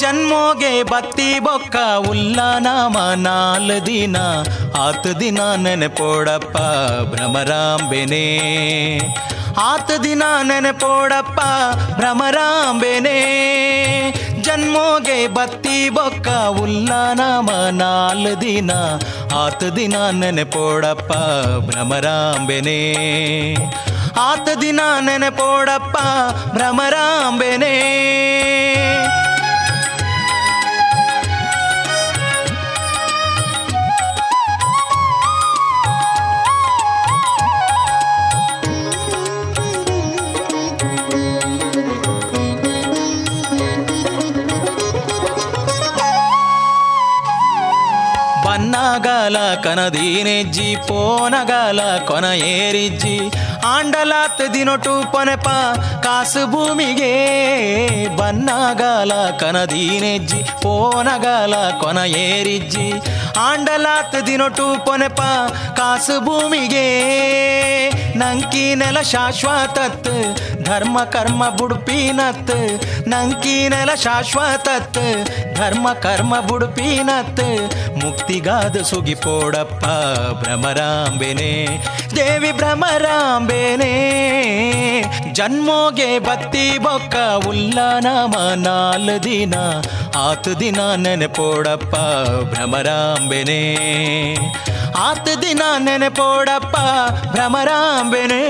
ಜನ್ಮೋಗೆ ಬತ್ತಿ ಬೊಕ್ಕ ಉಲ್ಲ ನಾಮ ನಾಲ್ ದಿನ ಆತ್ ದಿನ ನೆನೆಪೋಡಪ್ಪ ಭ್ರಮರಾಂಬೆನೇ ಆತ್ ದಿನ ನೆನೆಪೋಡಪ್ಪ ಭ್ರಮರಾಂಬೆನೇ ಜನ್ಮೋಗೆ ಬತ್ತಿ ಬೊಕ್ಕ ಉಲ್ಲ ನಾಮ ನಾಲ್ ದಿನ ಆತ್ ದಿನ ನೆನೆಪೋಡಪ್ಪ ಭ್ರಮರಾಂಬೆನೇ ಆತ್ ದಿನ ನೆನೆಪೋಡಪ್ಪ ಭ್ರಮರಾಂಬೆನೇ. ಬನ್ನಗಾಲ ಕನದೀನೆಜ್ಜಿ ಪೋನಗಾಲ ಕೊನ ಏರಿಜ್ಜಿ ಆಂಡಲಾತ್ ದಿನೊಟು ಪೊನೆಪ ಕಾಸು ಭೂಮಿಗೆ ಬನ್ನಗಾಲ ಕನದೀನೆಜ್ಜಿ ಪೋನಗಾಲ ಕೊನ ಏರಿಜ್ಜಿ ಆಂಡಲಾತ್ ದಿನೊಟು ಪೊನೆಪ ಕಾಸು ಭೂಮಿಗೆ ನಂಕಿ ನೆಲ ಶಾಶ್ವತತ್ ಧರ್ಮ ಕರ್ಮ ಬುಡುಪಿನತ್ ನಂಕಿ ನೆಲ ಶಾಶ್ವತತ್ ಧರ್ಮ ಕರ್ಮ ಬುಡುಪಿನತ್ ಮುಕ್ತಿಗಾದ ಸುಗಿಪೋಡಪ್ಪ ಭ್ರಮರಾಂಬೆನೇ ದೇವಿ ಭ್ರಮರಾಂಬೆನೇ ಜನ್ಮೋಗೆ ಬತ್ತಿ ಬೊಕ್ಕ ಉಲ್ಲ ನಾಮ ನಾಲ್ ದಿನ ಆತ್ ದಿನ ನೆನೆಪೋಡಪ್ಪ ಭ್ರಮರಾಂಬೆನೇ ಆತ್ ದಿನ ನೆನೆಪೋಡಪ್ಪ ಭ್ರಮರಾಂಬೆನೇ.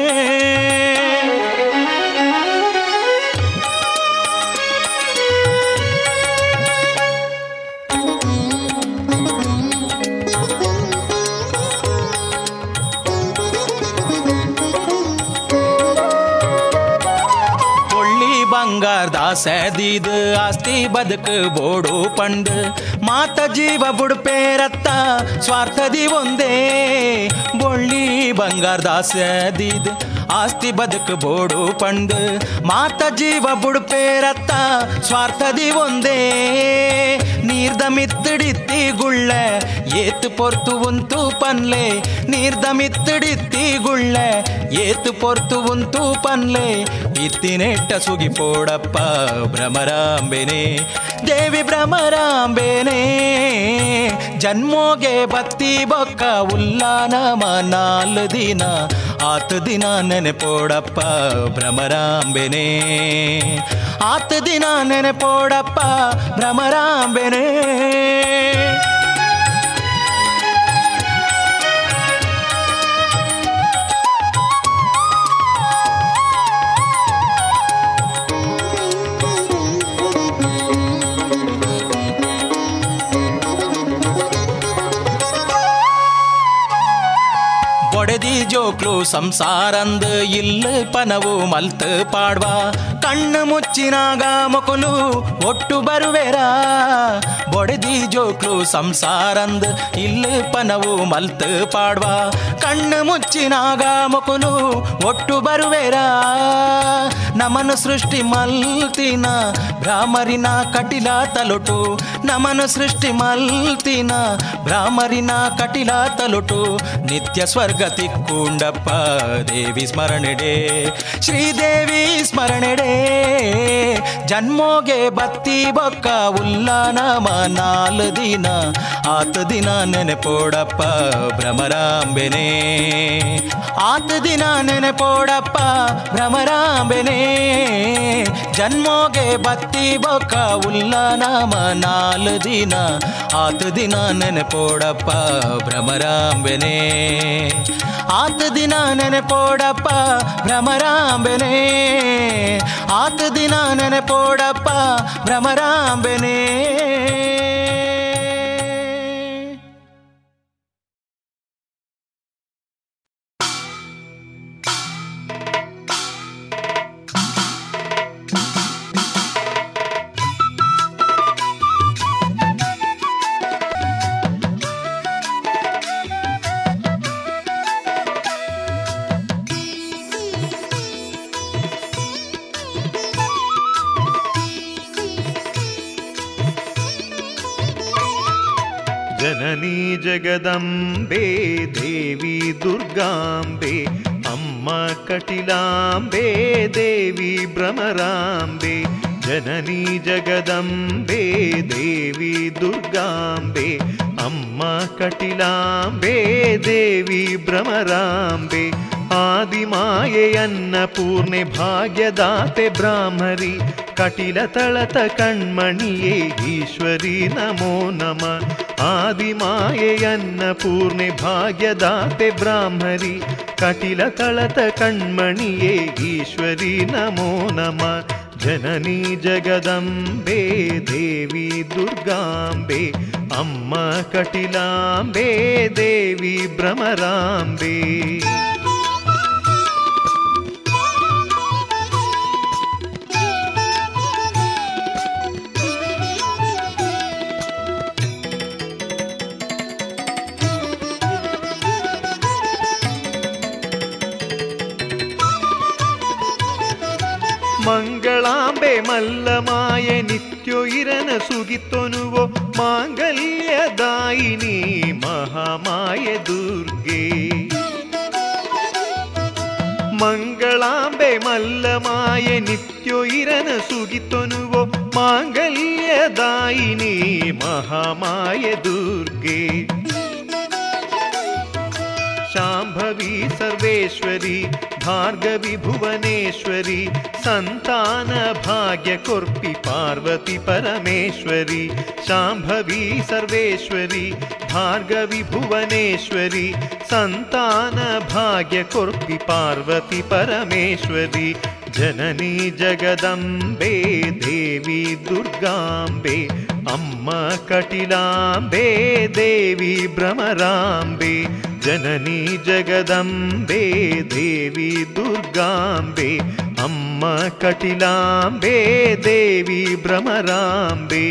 ಬಂಗಾರದ ಸೆದಿದ್ ಆಸ್ತಿ ಬದುಕು ಬೋಡು ಪಂಡ್ ಮಾತ ಜೀವ ಬುಡುಪೇರತ್ತ ಸ್ವಾರ್ಥದಿ ಒಂದೇ ಬೊಳ್ಳಿ ಬಂಗಾರದ ಸೆದಿದ್ ಆಸ್ತಿ ಬದುಕು ಬೋಡು ಪಂಡ್ ಮಾತ ಜೀವ ಬುಡುಪೇರತ್ತ ಸ್ವಾರ್ಥದಿ ಒಂದೇ ನೀರ್ದ ಮಿತ್ತಿಡಿತ್ತಿ ಗುಳ್ಳೆ ಏತು ಪೊರ್ತು ಉಂತು ಪನ್ಲೆ ನೀರ್ದ ಮಿತ್ತಿಡಿತ್ತಿ ಗುಳ್ಳೆ ಏತು ಪೊರ್ತು ಉಂತು ಪನ್ಲೆ ಇತ್ತಿನೆಟ್ಟ ಸುಗಿಪೋಡಪ್ಪ ಭ್ರಮರಾಂಬೆನೇ ದೇವಿ ಭ್ರಮರಾಂಬೆನೇ ಜನ್ಮೋಗೆ ಬತ್ತಿ ಬೊಕ್ಕ ಉಲ್ಲ ನಾಮ ನಾಲ್ ದಿನ ಆತ್ ದಿನ ನೆನೆಪೋಡಪ್ಪ ಭ್ರಮರಾಂಬೆನೇ ಆತ್ ದಿನ ನೆನೆಪೋಡಪ್ಪ ಭ್ರಮರಾಂಬೆನೇ. ಬೊಡೆದಿ ಜೋಕ್ಲು ಸಂಸಾರಂದು ಇಲ್ಲ ಪನವು ಮಲ್ತ್ ಪಾಡ್ವಾ ಕಣ್ಣು ಮುಚ್ಚಿನಾಗ ಮೊಕಲು ಒಟ್ಟು ಬರುವೆರಾ ಬೊಡೆದಿ ಜೋಕ್ಲು ಸಂಸಾರಂದು ಇಲ್ಲ ಪನವು ಮಲ್ತ್ ಪಾಡ್ವಾ ಕಣ್ಣು ಮುಚ್ಚಿನಾಗ ಮೊಕಲು ಒಟ್ಟು ಬರುವೆರಾ ನಮನು ಸೃಷ್ಟಿ ಮಲ್ತಿನ ಭ್ರಾಮರಿನ ಕಟಿಲ ತಲುಟು ನಮನು ಸೃಷ್ಟಿ ಮಲ್ತಿನ ಭ್ರಾಮರಿನ ಕಟಿಲ ತಲುಟು ನಿತ್ಯ ಸ್ವರ್ಗ ತಿಕ್ಕುಂಡಪ್ಪ ದೇವಿ ಸ್ಮರಣೆಡೆ ಶ್ರೀದೇವಿ ಸ್ಮರಣೆಡೆ ಜನ್ಮೋಗೆ ಬತ್ತಿ ಬೊಕ್ಕ ಉಲ್ಲ ನಾಮ ನಾಲ್ ದಿನ ಆತ್ ದಿನ ನೆನೆಪೋಡಪ್ಪ ಭ್ರಮರಾಂಬೆನೇ ಆತ್ ದಿನ ನೆನೆಪೋಡಪ್ಪ ಭ್ರಮರಾಂಬೆನೇ ಜನ್ಮೋಗೆ ಬತ್ತಿ ಬೊಕ್ಕ ಉಲ್ಲ ನಾಮ ನಾಲ್ ದಿನ ಆತ್ ದಿನ ನೆನೆಪೋಡಪ್ಪ ಭ್ರಮರಾಂಬೆನೇ ಆತ್ ದಿನ ನೆನೆಪೋಡಪ್ಪ ಭ್ರಮರಾಂಬೆನೇ ಆತ್ ದಿನ ನೆನೆಪೋಡಪ್ಪ ಭ್ರಮರಾಂಬೆನೇ. ಜನನಿ ಜಗದಂಬೆ ದೇವಿ ದುರ್ಗಾಂಬೆ ಅಮ್ಮ ಕಟಿಲಾಂಬೆ ದೇವಿ ಭ್ರಮರಾಂಬೆ. ಜನನಿ ಜಗದಂಬೆ ದೇವಿ ದುರ್ಗಾಂಬೆ ಅಮ್ಮ ಕಟಿಲಾಂಬೆ ದೇವಿ ಭ್ರಮರಾಂಬೆ ಆದಿಮಾಯೆ ಅನ್ನಪೂರ್ಣೆ ಭಾಗ್ಯದಾತೆ ಬ್ರಾಹ್ಮರಿ ಕಟಿಲ ತಳತ ಕಣ್ಮಣಿಯೇ ಈಶ್ವರಿ ನಮೋ ನಮಃ. ಆದಿಮಾಯೆ ಅನ್ನಪೂರ್ಣೆ ಭಾಗ್ಯದಾತೆ ಬ್ರಾಹ್ಮರಿ ಕಟಿಲ ತಳತ ಕಣ್ಮಣಿಯೇ ಈಶ್ವರಿ ನಮೋ ನಮಃ. ಜನನಿ ಜಗದಂಬೆ ದೇವಿ ದುರ್ಗಾಂಬೆ ಅಮ್ಮ ಕಟಿಲಾಂಬೆ ದೇವಿ ಭ್ರಮರಾಂಬೆ. ಮಂಗಳಾಂಬೆ ಮಲ್ಲಮಾಯ ನಿತ್ಯೋ ಇರನ ಸುಗಿತೊನುವೋ ಮಾಂಗಲ್ಯದಾಯಿನಿ ಮಹಾಮಾಯ ದುರ್ಗೆ. ಮಂಗಳಾಂಬೆ ಮಲ್ಲಮಾಯ ನಿತ್ಯೋ ಇರನ ಸುಗಿತೊನುವೋ ಮಾಂಗಲ್ಯದಾಯಿನಿ ಮಹಾಮಾಯ ದುರ್ಗೆ. ಶಾಂಭವಿ ಸರ್ವೇಶ್ವರಿ ಭಾರ್ಗವಿ ಭುವನೇಶ್ವರಿ ಸಂತಾನ ಭಾಗ್ಯ ಕೊರ್ಪಿ ಪಾರ್ವತಿ ಪರಮೇಶ್ವರಿ. ಶಾಂಭವಿ ಸರ್ವೇಶ್ವರಿ ಭಾರ್ಗವಿ ಭುವನೇಶ್ವರಿ ಸಂತಾನ ಭಾಗ್ಯ ಕೊರ್ಪಿ ಪಾರ್ವತಿ ಪರಮೇಶ್ವರಿ. ಜನನಿ ಜಗದಂಬೆ ದೇವಿ ದುರ್ಗಾಂಬೆ ಅಮ್ಮ ಕಟಿಲಾಂಬೆ ದೇವಿ ಭ್ರಮರಾಂಬೆ. ಜನನಿ ಜಗದಂಬೆ ದೇವಿ ದುರ್ಗಾಂಬೆ ಅಮ್ಮ ಕಟಿಲಾಂಬೆ ದೇವಿ ಭ್ರಮರಾಂಬೆ.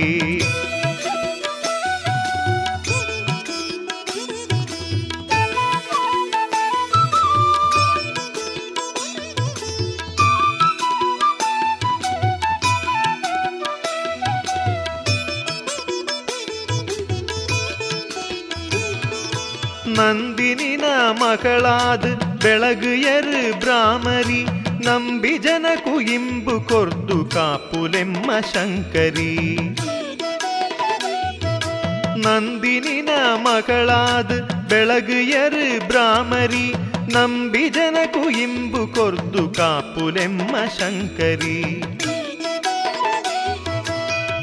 ನಂದಿನಿನ ಮಗಳಾದ ಬೆಳಗುಯರು ಬ್ರಾಹ್ಮರಿ ನಂಬಿ ಜನಕು ಇಂಬು ಕೊರ್ದು ಕಾಪುಲೆಮ್ಮ ಶಂಕರಿ. ನಂದಿನಿನ ಮಗಳಾದ ಬೆಳಗುಯರು ಬ್ರಾಹ್ಮರಿ ನಂಬಿ ಜನಕು ಇಂಬು ಕೊರ್ದು ಕಾಪುಲೆಮ್ಮ ಶಂಕರಿ.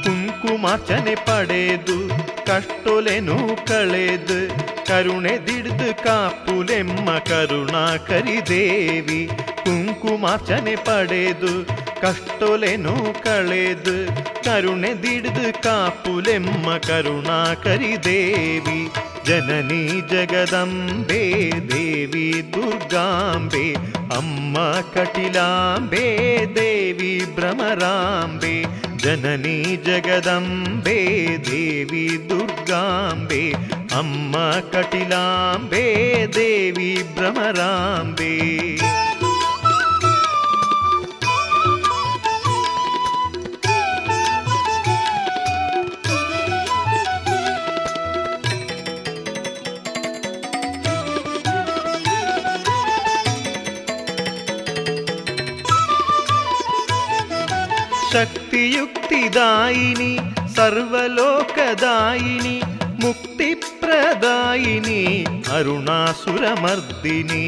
ಕುಂಕುಮಾರ್ಚನೆ ಪಡೆದು ಕಷ್ಟೊಲೆನು ಕಳೆದು ಕರುಣೆ ದಿಡ್ದು ಕಾಪುಲೆಮ್ಮ ಕರುಣಾಕರಿ ದೇವಿ. ಕುಂಕುಮಾರ್ಚನೆ ಪಡೆದು ಕಷ್ಟೊಲೆನು ಕಳೆದು ಕರುಣೆ ದಿಡ್ದು ಕಾಪುಲೆಮ್ಮ ಕರುಣಾಕರಿ ದೇವಿ. ಜನನಿ ಜಗದಂಬೆ ದೇವಿ ದುರ್ಗಾಂಬೆ ಅಮ್ಮ ಕಟಿಲಾಂಬೆ ದೇವಿ ಭ್ರಮರಾಂಬೆ. ಜನನಿ ಜಗದಂಬೆ ದೇವಿ ದುರ್ಗಾಂಬೆ ಅಮ್ಮ ಕಟಿಲಾಂಬೆ ದೇವಿ ಭ್ರಮರಾಂಬೆ. ಶಕ್ತಿಯುಕ್ತಿದಾಯಿನಿ ಸರ್ವಲೋಕದಾಯಿನಿ ಮುಕ್ತಿಪ್ರದಾಯಿನಿ ಅರುಣಾಸುರಮರ್ದಿನಿ.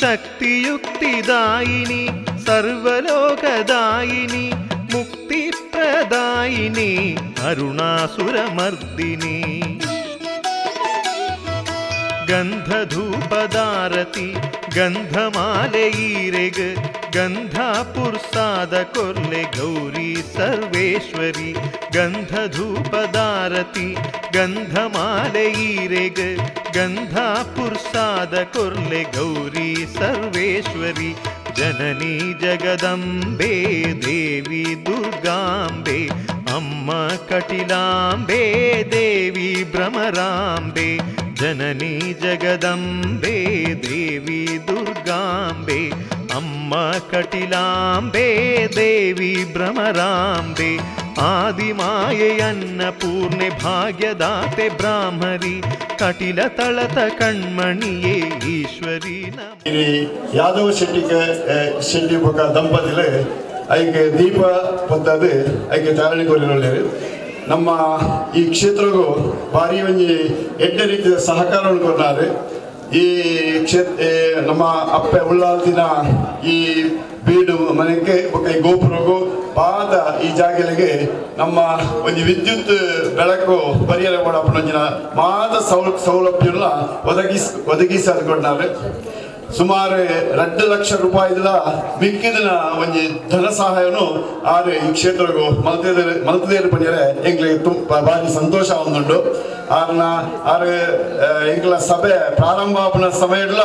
ಶಕ್ತಿಯುಕ್ತಿದಾಯಿನಿ ಸರ್ವಲೋಕದಾಯಿನಿ ಮುಕ್ತಿಪ್ರದಾಯಿನಿ ಅರುಣಾಸುರಮರ್ದಿನಿ. ಗಂಧಧೂಪದಾರತಿ ಗಂಧಮಾಲೆಯೀರೆಗ್ ಗಂಧ ಪುರ್ಸಾದ ಕೊರ್ಲೆ ಗೌರಿ ಸರ್ವೇಶ್ವರಿ. ಗಂಧಧೂಪದಾರತಿ ಗಂಧಮಾಲೆಯೀರೆಗ್ ಗಂಧ ಪುರ್ಸಾದ ಕೊರ್ಲೆ ಗೌರಿ ಸರ್ವೇಶ್ವರಿ. ಜನನಿ ಜಗದಂಬೆ ದೇವಿ ದುರ್ಗಾಂಬೆ ಅಮ್ಮ ಕಟಿಲಾಂಬೆ ದೇವಿ ಭ್ರಮರಾಂಬೆ. ಜನನಿ ಜಗದಂಬೆ ದೇವಿ ದುರ್ಗಾಂಬೆ ಅಮ್ಮ ಕಟಿಲಾಂಬೆ ದೇವಿ ಭ್ರಮರಾಂಬೆ. ಆದಿಮಾಯೆ ಅನ್ನಪೂರ್ಣೆ ಭಾಗ್ಯದಾತೆ ಬ್ರಾಹ್ಮರಿ ಕಟಿಲ ತಳತ ಕಣ್ಮಣಿಯೇ ಈಶ್ವರಿ ನಮಃ. ಯಾದವ ಶೆಟ್ಟಿಗೆ ಶೆಟ್ಟಿ ಬೊಕ್ಕ ದಂಪತಿಲೆ ಐಕೆ ದೀಪ ಪೊತ್ತದು ಐಕೆ ಚಾಲನೆ ಕೋರಿನೊಳ್ಳೆಯರು. ನಮ್ಮ ಈ ಕ್ಷೇತ್ರಗೂ ಭಾರಿ ಒಂಜಿ ಎಡ್ಡೆ ರೀತಿಯ ಸಹಕಾರವನ್ನು ಕೊಡ್ತಾರೆ. ಈ ಕ್ಷೇತ್ರ ನಮ್ಮ ಅಪ್ಪೆ ಉಳ್ಳಾಲ್ತಿನ ಈ ಬೀಡು ಮನೆಗೆ ಬೊಕ್ಕ ಈ ಗೋಪುರಗೂ ಪಾದ ಈ ಜಾಗಲಿಗೆ ನಮ್ಮ ಒಂಜಿ ವಿದ್ಯುತ್ ಬೆಳಕು ಪರಿಹಾರ ಕೊಡಪ್ಪನೊಂಜಿನ ಮಾತ ಸೌಲಭ್ಯ ಒದಗಿಸಿಕೊಡ್ತಾರೆ. ಸುಮಾರು 2 ಲಕ್ಷ ರೂಪಾಯಿದ ಮಿಕ್ಕಿದಿನ ಒಂಜಿ ಧನ ಸಹಾಯನು ಆರು ಈ ಕ್ಷೇತ್ರಗೂ ಮಲ್ತದೇರು ಪಂಜರೆ ಎಂಗ್ಲಿಗೆ ತುಂಬ ಭಾರಿ ಸಂತೋಷ ಒಂದುಂಡು. ಆರ್ನ ಆರು ಎಂಗ್ಲ ಸಭೆ ಪ್ರಾರಂಭ ಆಪುನ ಸಮಯ ಇಡ್ಲ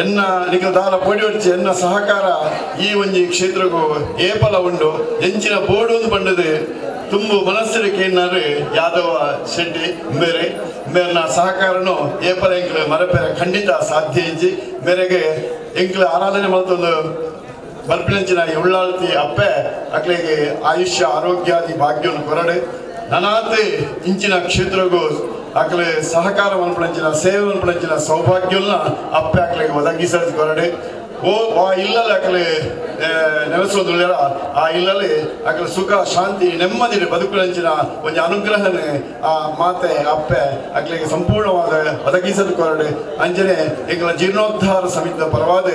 ಎನ್ನ ನಿಖಲ್ ದಾಲ ಪೊಡಿ ಹೊಡಿಸಿ ಎನ್ನ ಸಹಕಾರ ಈ ಒಂಜಿ ಕ್ಷೇತ್ರಗೂ ಏಪಲ ಉಂಡು. ಎಂಚಿನ ಬೋರ್ಡು ಒಂದು ಬಂಡದೆ ತುಂಬು ಮನಸ್ಸಿನ ಕೇನಾರು ಯಾದವ ಶೆಟ್ಟಿ ಮೇರೆ ಮೇರ್ನ ಸಹಕಾರನು ಏಪಲ ಎಂಕ್ಲ ಮರಪೆರೆ ಖಂಡಿತ ಸಾಧ್ಯ ಇಜ್ಜಿ. ಮೇರೆಗೆ ಎಂಕ್ಲ ಆರಾಧನೆ ಮಲ್ತೊಂದು ಬರ್ಪಿನಂಚಿನ ಉಳ್ಳಾಳ್ತಿ ಅಪ್ಪೆ ಅಕ್ಲೆಗೆ ಆಯುಷ್ಯ ಆರೋಗ್ಯಾದಿ ಭಾಗ್ಯವನ್ನು ಕೊರಡೆ ನನಾತೆ ಇಂಚಿನ ಕ್ಷೇತ್ರಗೂ ಅಕ್ಲೆ ಸಹಕಾರ ಮನ್ಪಣಂಚಿನ ಸೇವೆ ಮನ್ಪಣಂಚಿನ ಸೌಭಾಗ್ಯನ ಅಪ್ಪೆ ಅಕ್ಲೆಗೆ ಒದಗಿಸ ಕೊರಡೆ. ಓ ಆ ಇಲ್ಲಲ್ಲಿ ಅಕಲೆ ನೆಲೆಸೋದುಳ್ಳ ಆ ಇಲ್ಲಲ್ಲಿ ಅಕಲೆ ಸುಖ ಶಾಂತಿ ನೆಮ್ಮದಿ ಬದುಕುಲಂಚಿನ ಒಂದು ಅನುಗ್ರಹನೇ ಆ ಮಾತೆ ಅಪ್ಪೆ ಅಕ್ಲೆಗೆ ಸಂಪೂರ್ಣವಾದ ಒದಗಿಸದು ಕೊರಡೆ. ಅಂಜನೆ ಎಂಗಳ ಜೀರ್ಣೋದ್ಧಾರ ಸಮಿತಿಯ ಪರವಾದ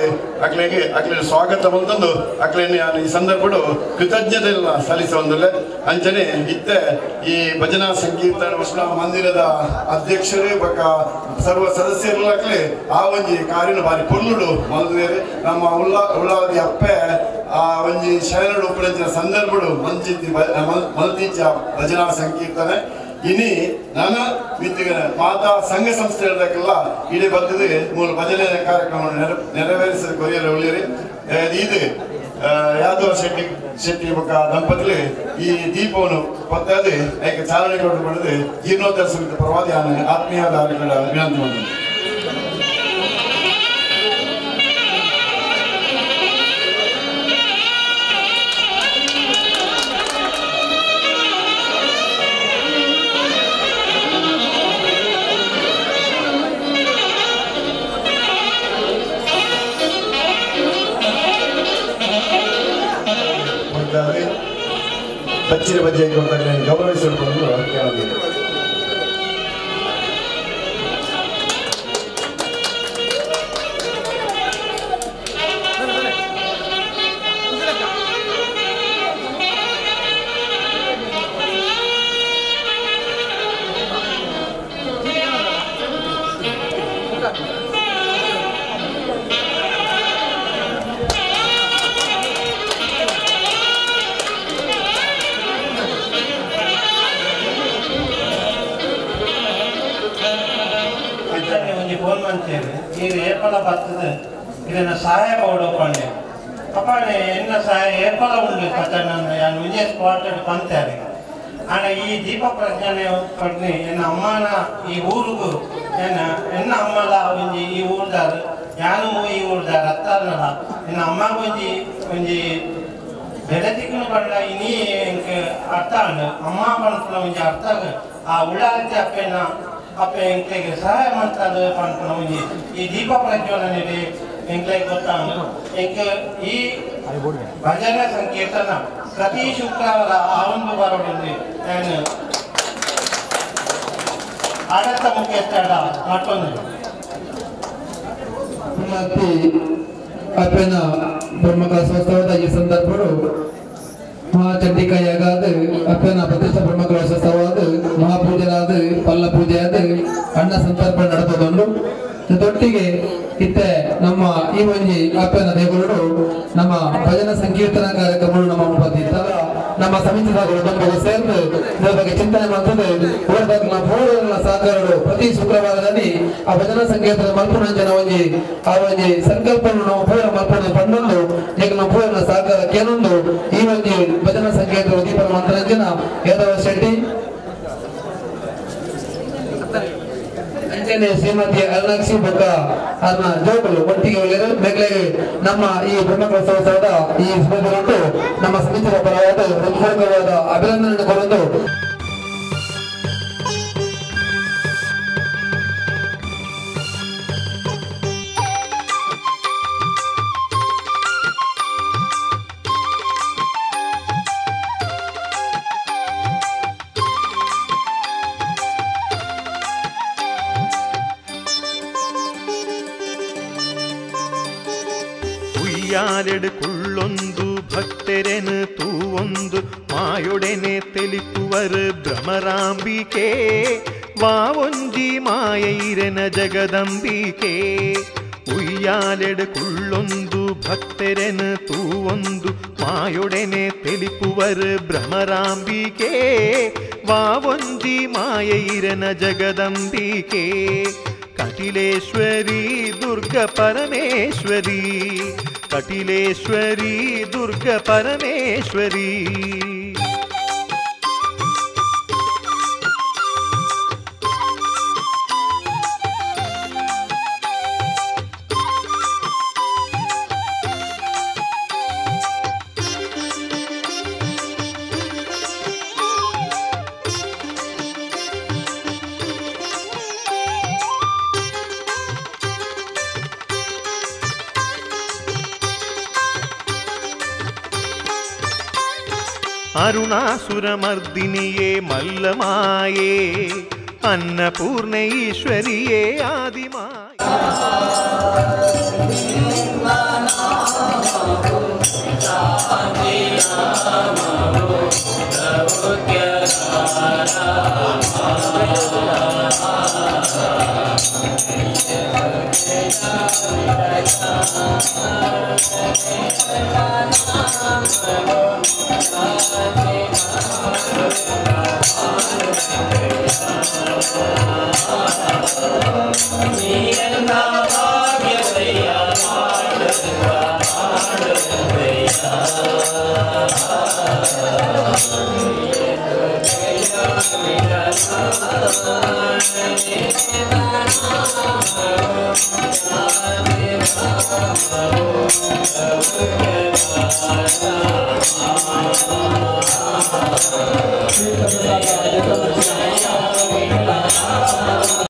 ಅಕ್ಲೆಗೆ ಅಕ್ಲೆ ಸ್ವಾಗತ ಬಂತಂದು ಅಕ್ಲೆನೆ ನಾನು ಈ ಸಂದರ್ಭಡು ಕೃತಜ್ಞತೆಯನ್ನು ಸಲ್ಲಿಸುವಂದಿಲ್ಲ. ಅಂಜನೆ ಇತ್ತೆ ಈ ಭಜನಾ ಸಂಕೀರ್ತನ ವೈಷ್ಣವ ಮಂದಿರದ ಅಧ್ಯಕ್ಷರೇ ಬಕ ಸರ್ವ ಸದಸ್ಯರುಗಳಾಗಲಿ ಆ ಒಂಜಿ ಕಾರಿನ ಬಾರಿ ಪೊರ್ಲುಡು ಮಲ್ದೇರು. ನಮ್ಮ ಉಳ್ಳಾದಿ ಅಪ್ಪೆ ಆ ಒಂಜಿ ಶಯನಡು ಉಪ್ಪುನಂಚಿನ ಸಂದರ್ಭಡು ಮಂಚಿತಿ ಮಲ್ತಿಂಚ ಭಜನಾ ಸಂಕೀರ್ತನೆ ಇನಿ ನನ್ನ ಮಿತ್ತಿಗನ ಮಾತಾ ಸಂಘ ಸಂಸ್ಥೆ ಹೇಳ್ದಕ್ಕೆಲ್ಲ ಇಡೀ ಬರ್ತದೆ ಮೂಲ ಭಜನೆ ಕಾರ್ಯಕ್ರಮವನ್ನು ನೆರವೇರಿಸಿದ ಕೊರಿಯರ್ ಉಳ್ಳಿರಿ. ಇದು ಯಾದವ ಶೆಟ್ಟಿ ಶೆಟ್ಟಿ ಬೊಕ್ಕ ದಂಪತಿಲಿ ಈ ದೀಪವನ್ನು ಪತ್ತಾದೆ ಏಕೆ ಚಾಲನೆ ಕೊಟ್ಟು ಜೀರ್ಣೋದ್ಧಾರ ಸಮಿತಿ ಪರವಾದಿ ಆತ್ಮೀಯವಾದ ವಿನಂತಿ ಮಾಡಿದೆ. ಬಚ್ಚಿನ ಬಜ್ಜೆ ಗೌರವಿಸಿಕೊಂಡು ಕೇಳಿದ್ದೇನೆ. ಇದನ್ನು ಸಹಾಯ ಕೊಡೋಕೊಂಡೆ ಅಪ್ಪಣೆ ಎನ್ನ ಸಹಾಯ ಏರ್ಪಲ ಉಂಡು ಕಥ ನಾನು ಯಾನು ವಿಜಯ ಸ್ಪಾಟ್ ಪಂತಾರೆ ಆಣ ಈ ದೀಪ ಪ್ರಜ್ಞಾನೆ ಪಡ್ನಿ ಎನ್ನ ಅಮ್ಮನ ಈ ಊರಿಗೂ ಎನ್ನ ಎನ್ನ ಅಮ್ಮಲ ಒಂಜಿ ಈ ಊರ್ದಾರು ಯಾನು ಈ ಊರ್ದಾರ ಅತ್ತಾರನಲ್ಲ ಎನ್ನ ಅಮ್ಮಗ ಒಂಜಿ ಒಂಜಿ ಬೆಳದಿಕ್ಕೂ ಪಂಡ ಇನಿ ಎಂಕ್ ಅರ್ಥ ಅಂಡು ಅಮ್ಮ ಪಂಪುನ ಒಂಜಿ ಅರ್ಥ ಆ ಉಳ್ಳಾಲ್ತಿ ಅಪ್ಪೆನ ಅಪ್ಪೆ ಎಂಕ್ಲೆಗ್ ಸಹಾಯ ಮಾಡ್ತದೆ ಪನ್ಪುನ ಒಂಜಿ ಈ ದೀಪ ಪ್ರಜ್ವಲನೆ ಎಂಕ್ಲೆಗ್ ಗೊತ್ತಾಂಡು. ಎಂಕ್ ಈ ಭಜನೆ ಸಂಕೀರ್ತನ ಪ್ರತಿ ಶುಕ್ರವಾರ ಆ ಒಂದು ಬರೋಡು ನಾನು ಆಡಳಿತ ಮುಖ್ಯಸ್ಥರ ಮತ್ತೊಂದು ಅಪ್ಪೆನ ಬ್ರಹ್ಮಕಲಶೋತ್ಸವದ ಈ ಸಂದರ್ಭಡು ಮಹಾಚಂಡಿಕಾ ಯಾಗಾದ ಅಪ್ಪನ ಪ್ರತಿಷ್ಠಾ ಬ್ರಹ್ಮಕಲಶೋತ್ಸವವಾದ ಮಹಾಪೂಜೆಲಾದ ಪಲ್ಲ ಪೂಜೆಯಾದ ಅನ್ನ ಸಂತರ್ಪಣೆ ನಡೆದುಕೊಂಡು ಜೊತೆಗೆ ಇತ್ತೆ ನಮ್ಮ ಈ ಒಂಜಿ ಅಪ್ಪನ ದೇವರು ನಮ್ಮ ಭಜನಾ ಸಂಕೀರ್ತನಾ ಕಾರ್ಯಕ್ರಮಗಳು ನಮ್ಮ ಬಂದಿದ್ದ ನಮ್ಮ ಸಮಿತಿದಾಗಲು ಬಂದು ಸೇರಿದು ಇದರ ಬಗ್ಗೆ ಚಿಂತನೆ ಮಾಡ್ತದೆ. ಪೂರ್ಣ ಸಹಕಾರಗಳು ಪ್ರತಿ ಶುಕ್ರವಾರದಲ್ಲಿ ಆ ಭಜನಾ ಸಂಕೀರ್ತನ ಮಲ್ಪುನಂಜನ ಒಂಜಿ ಆ ಒಂಜಿ ಸಂಕಲ್ಪವನ್ನು ನಾವು ಪೂರ ಮಲ್ಪುನ ಪಂಡೊಂದು ಈಗ ನಾವು ಪೂರ್ಣ ಸಹಕಾರ ಕೇನೊಂದು ಈ ಒಂಜಿ ಭಜನಾ ಸಂಕೀರ್ತನ ದೀಪನ ಮಂತ್ರಂಜನ ಯಾದವ ಶೆಟ್ಟಿ. ಅಂಚನೆ ಅಂಚನೆ ಶ್ರೀಮತಿ ಅರುಣಾಕ್ಷಿ ಬೊಕ್ಕ ಅರ್ನ ಜೋಕುಲು ಒಟ್ಟಿಗೆ ಉಳ್ಳೇರು ಮೇಗ್ಲೆಗ್ ನಮ್ಮ ಈ ಬ್ರಹ್ಮಕಲಶೋತ್ಸವದ ಈ ಶುಭ ನಮ್ಮ ಸಮಿತಿಯ ಪರವಾದ ಹೃತ್ಪೂರ್ವಕವಾದ ಅಭಿನಂದನೆ ಕೊರೊಂದು ಉಯ್ಯಾಲೆಡು ಕುಳ್ಳೊಂದು ಭಕ್ತರೆನು ತೂವೊಂದು ಮಾಯೊಡೆನೆ ತೆಲಿಪುವರು ಭ್ರಮರಾಂಬಿಕೆ ವಾವೊಂಜಿ ಮಾಯೈರೆನ ಜಗದಂಬಿಕೆ ಉಯ್ಯಾಲೆಡು ಕುಳ್ಳೊಂದು ಭಕ್ತರೆನು ತೂವೊಂದು ಮಾಯೊಡೆನೆ ತೆಲಿಪುವರು ಭ್ರಮರಾಂಬಿಕೆ ವಾವೊಂಜಿ ಮಾಯೈರೆನ ಜಗದಂಬಿಕೆ ಕಟಿಲೇಶ್ವರಿ ದುರ್ಗ ಪರಮೇಶ್ವರಿ ಕಟಿಲೇಶ್ವರಿ ದುರ್ಗ ಪರಮೇಶ್ವರಿ ಅರುಣಾಸುರಮರ್ದಿನಿಯೇ ಮಲ್ಲಮಾಯೇ ಅನ್ನಪೂರ್ಣೇಶ್ವರಿಯೇ ಆದಿಮಾಯೇ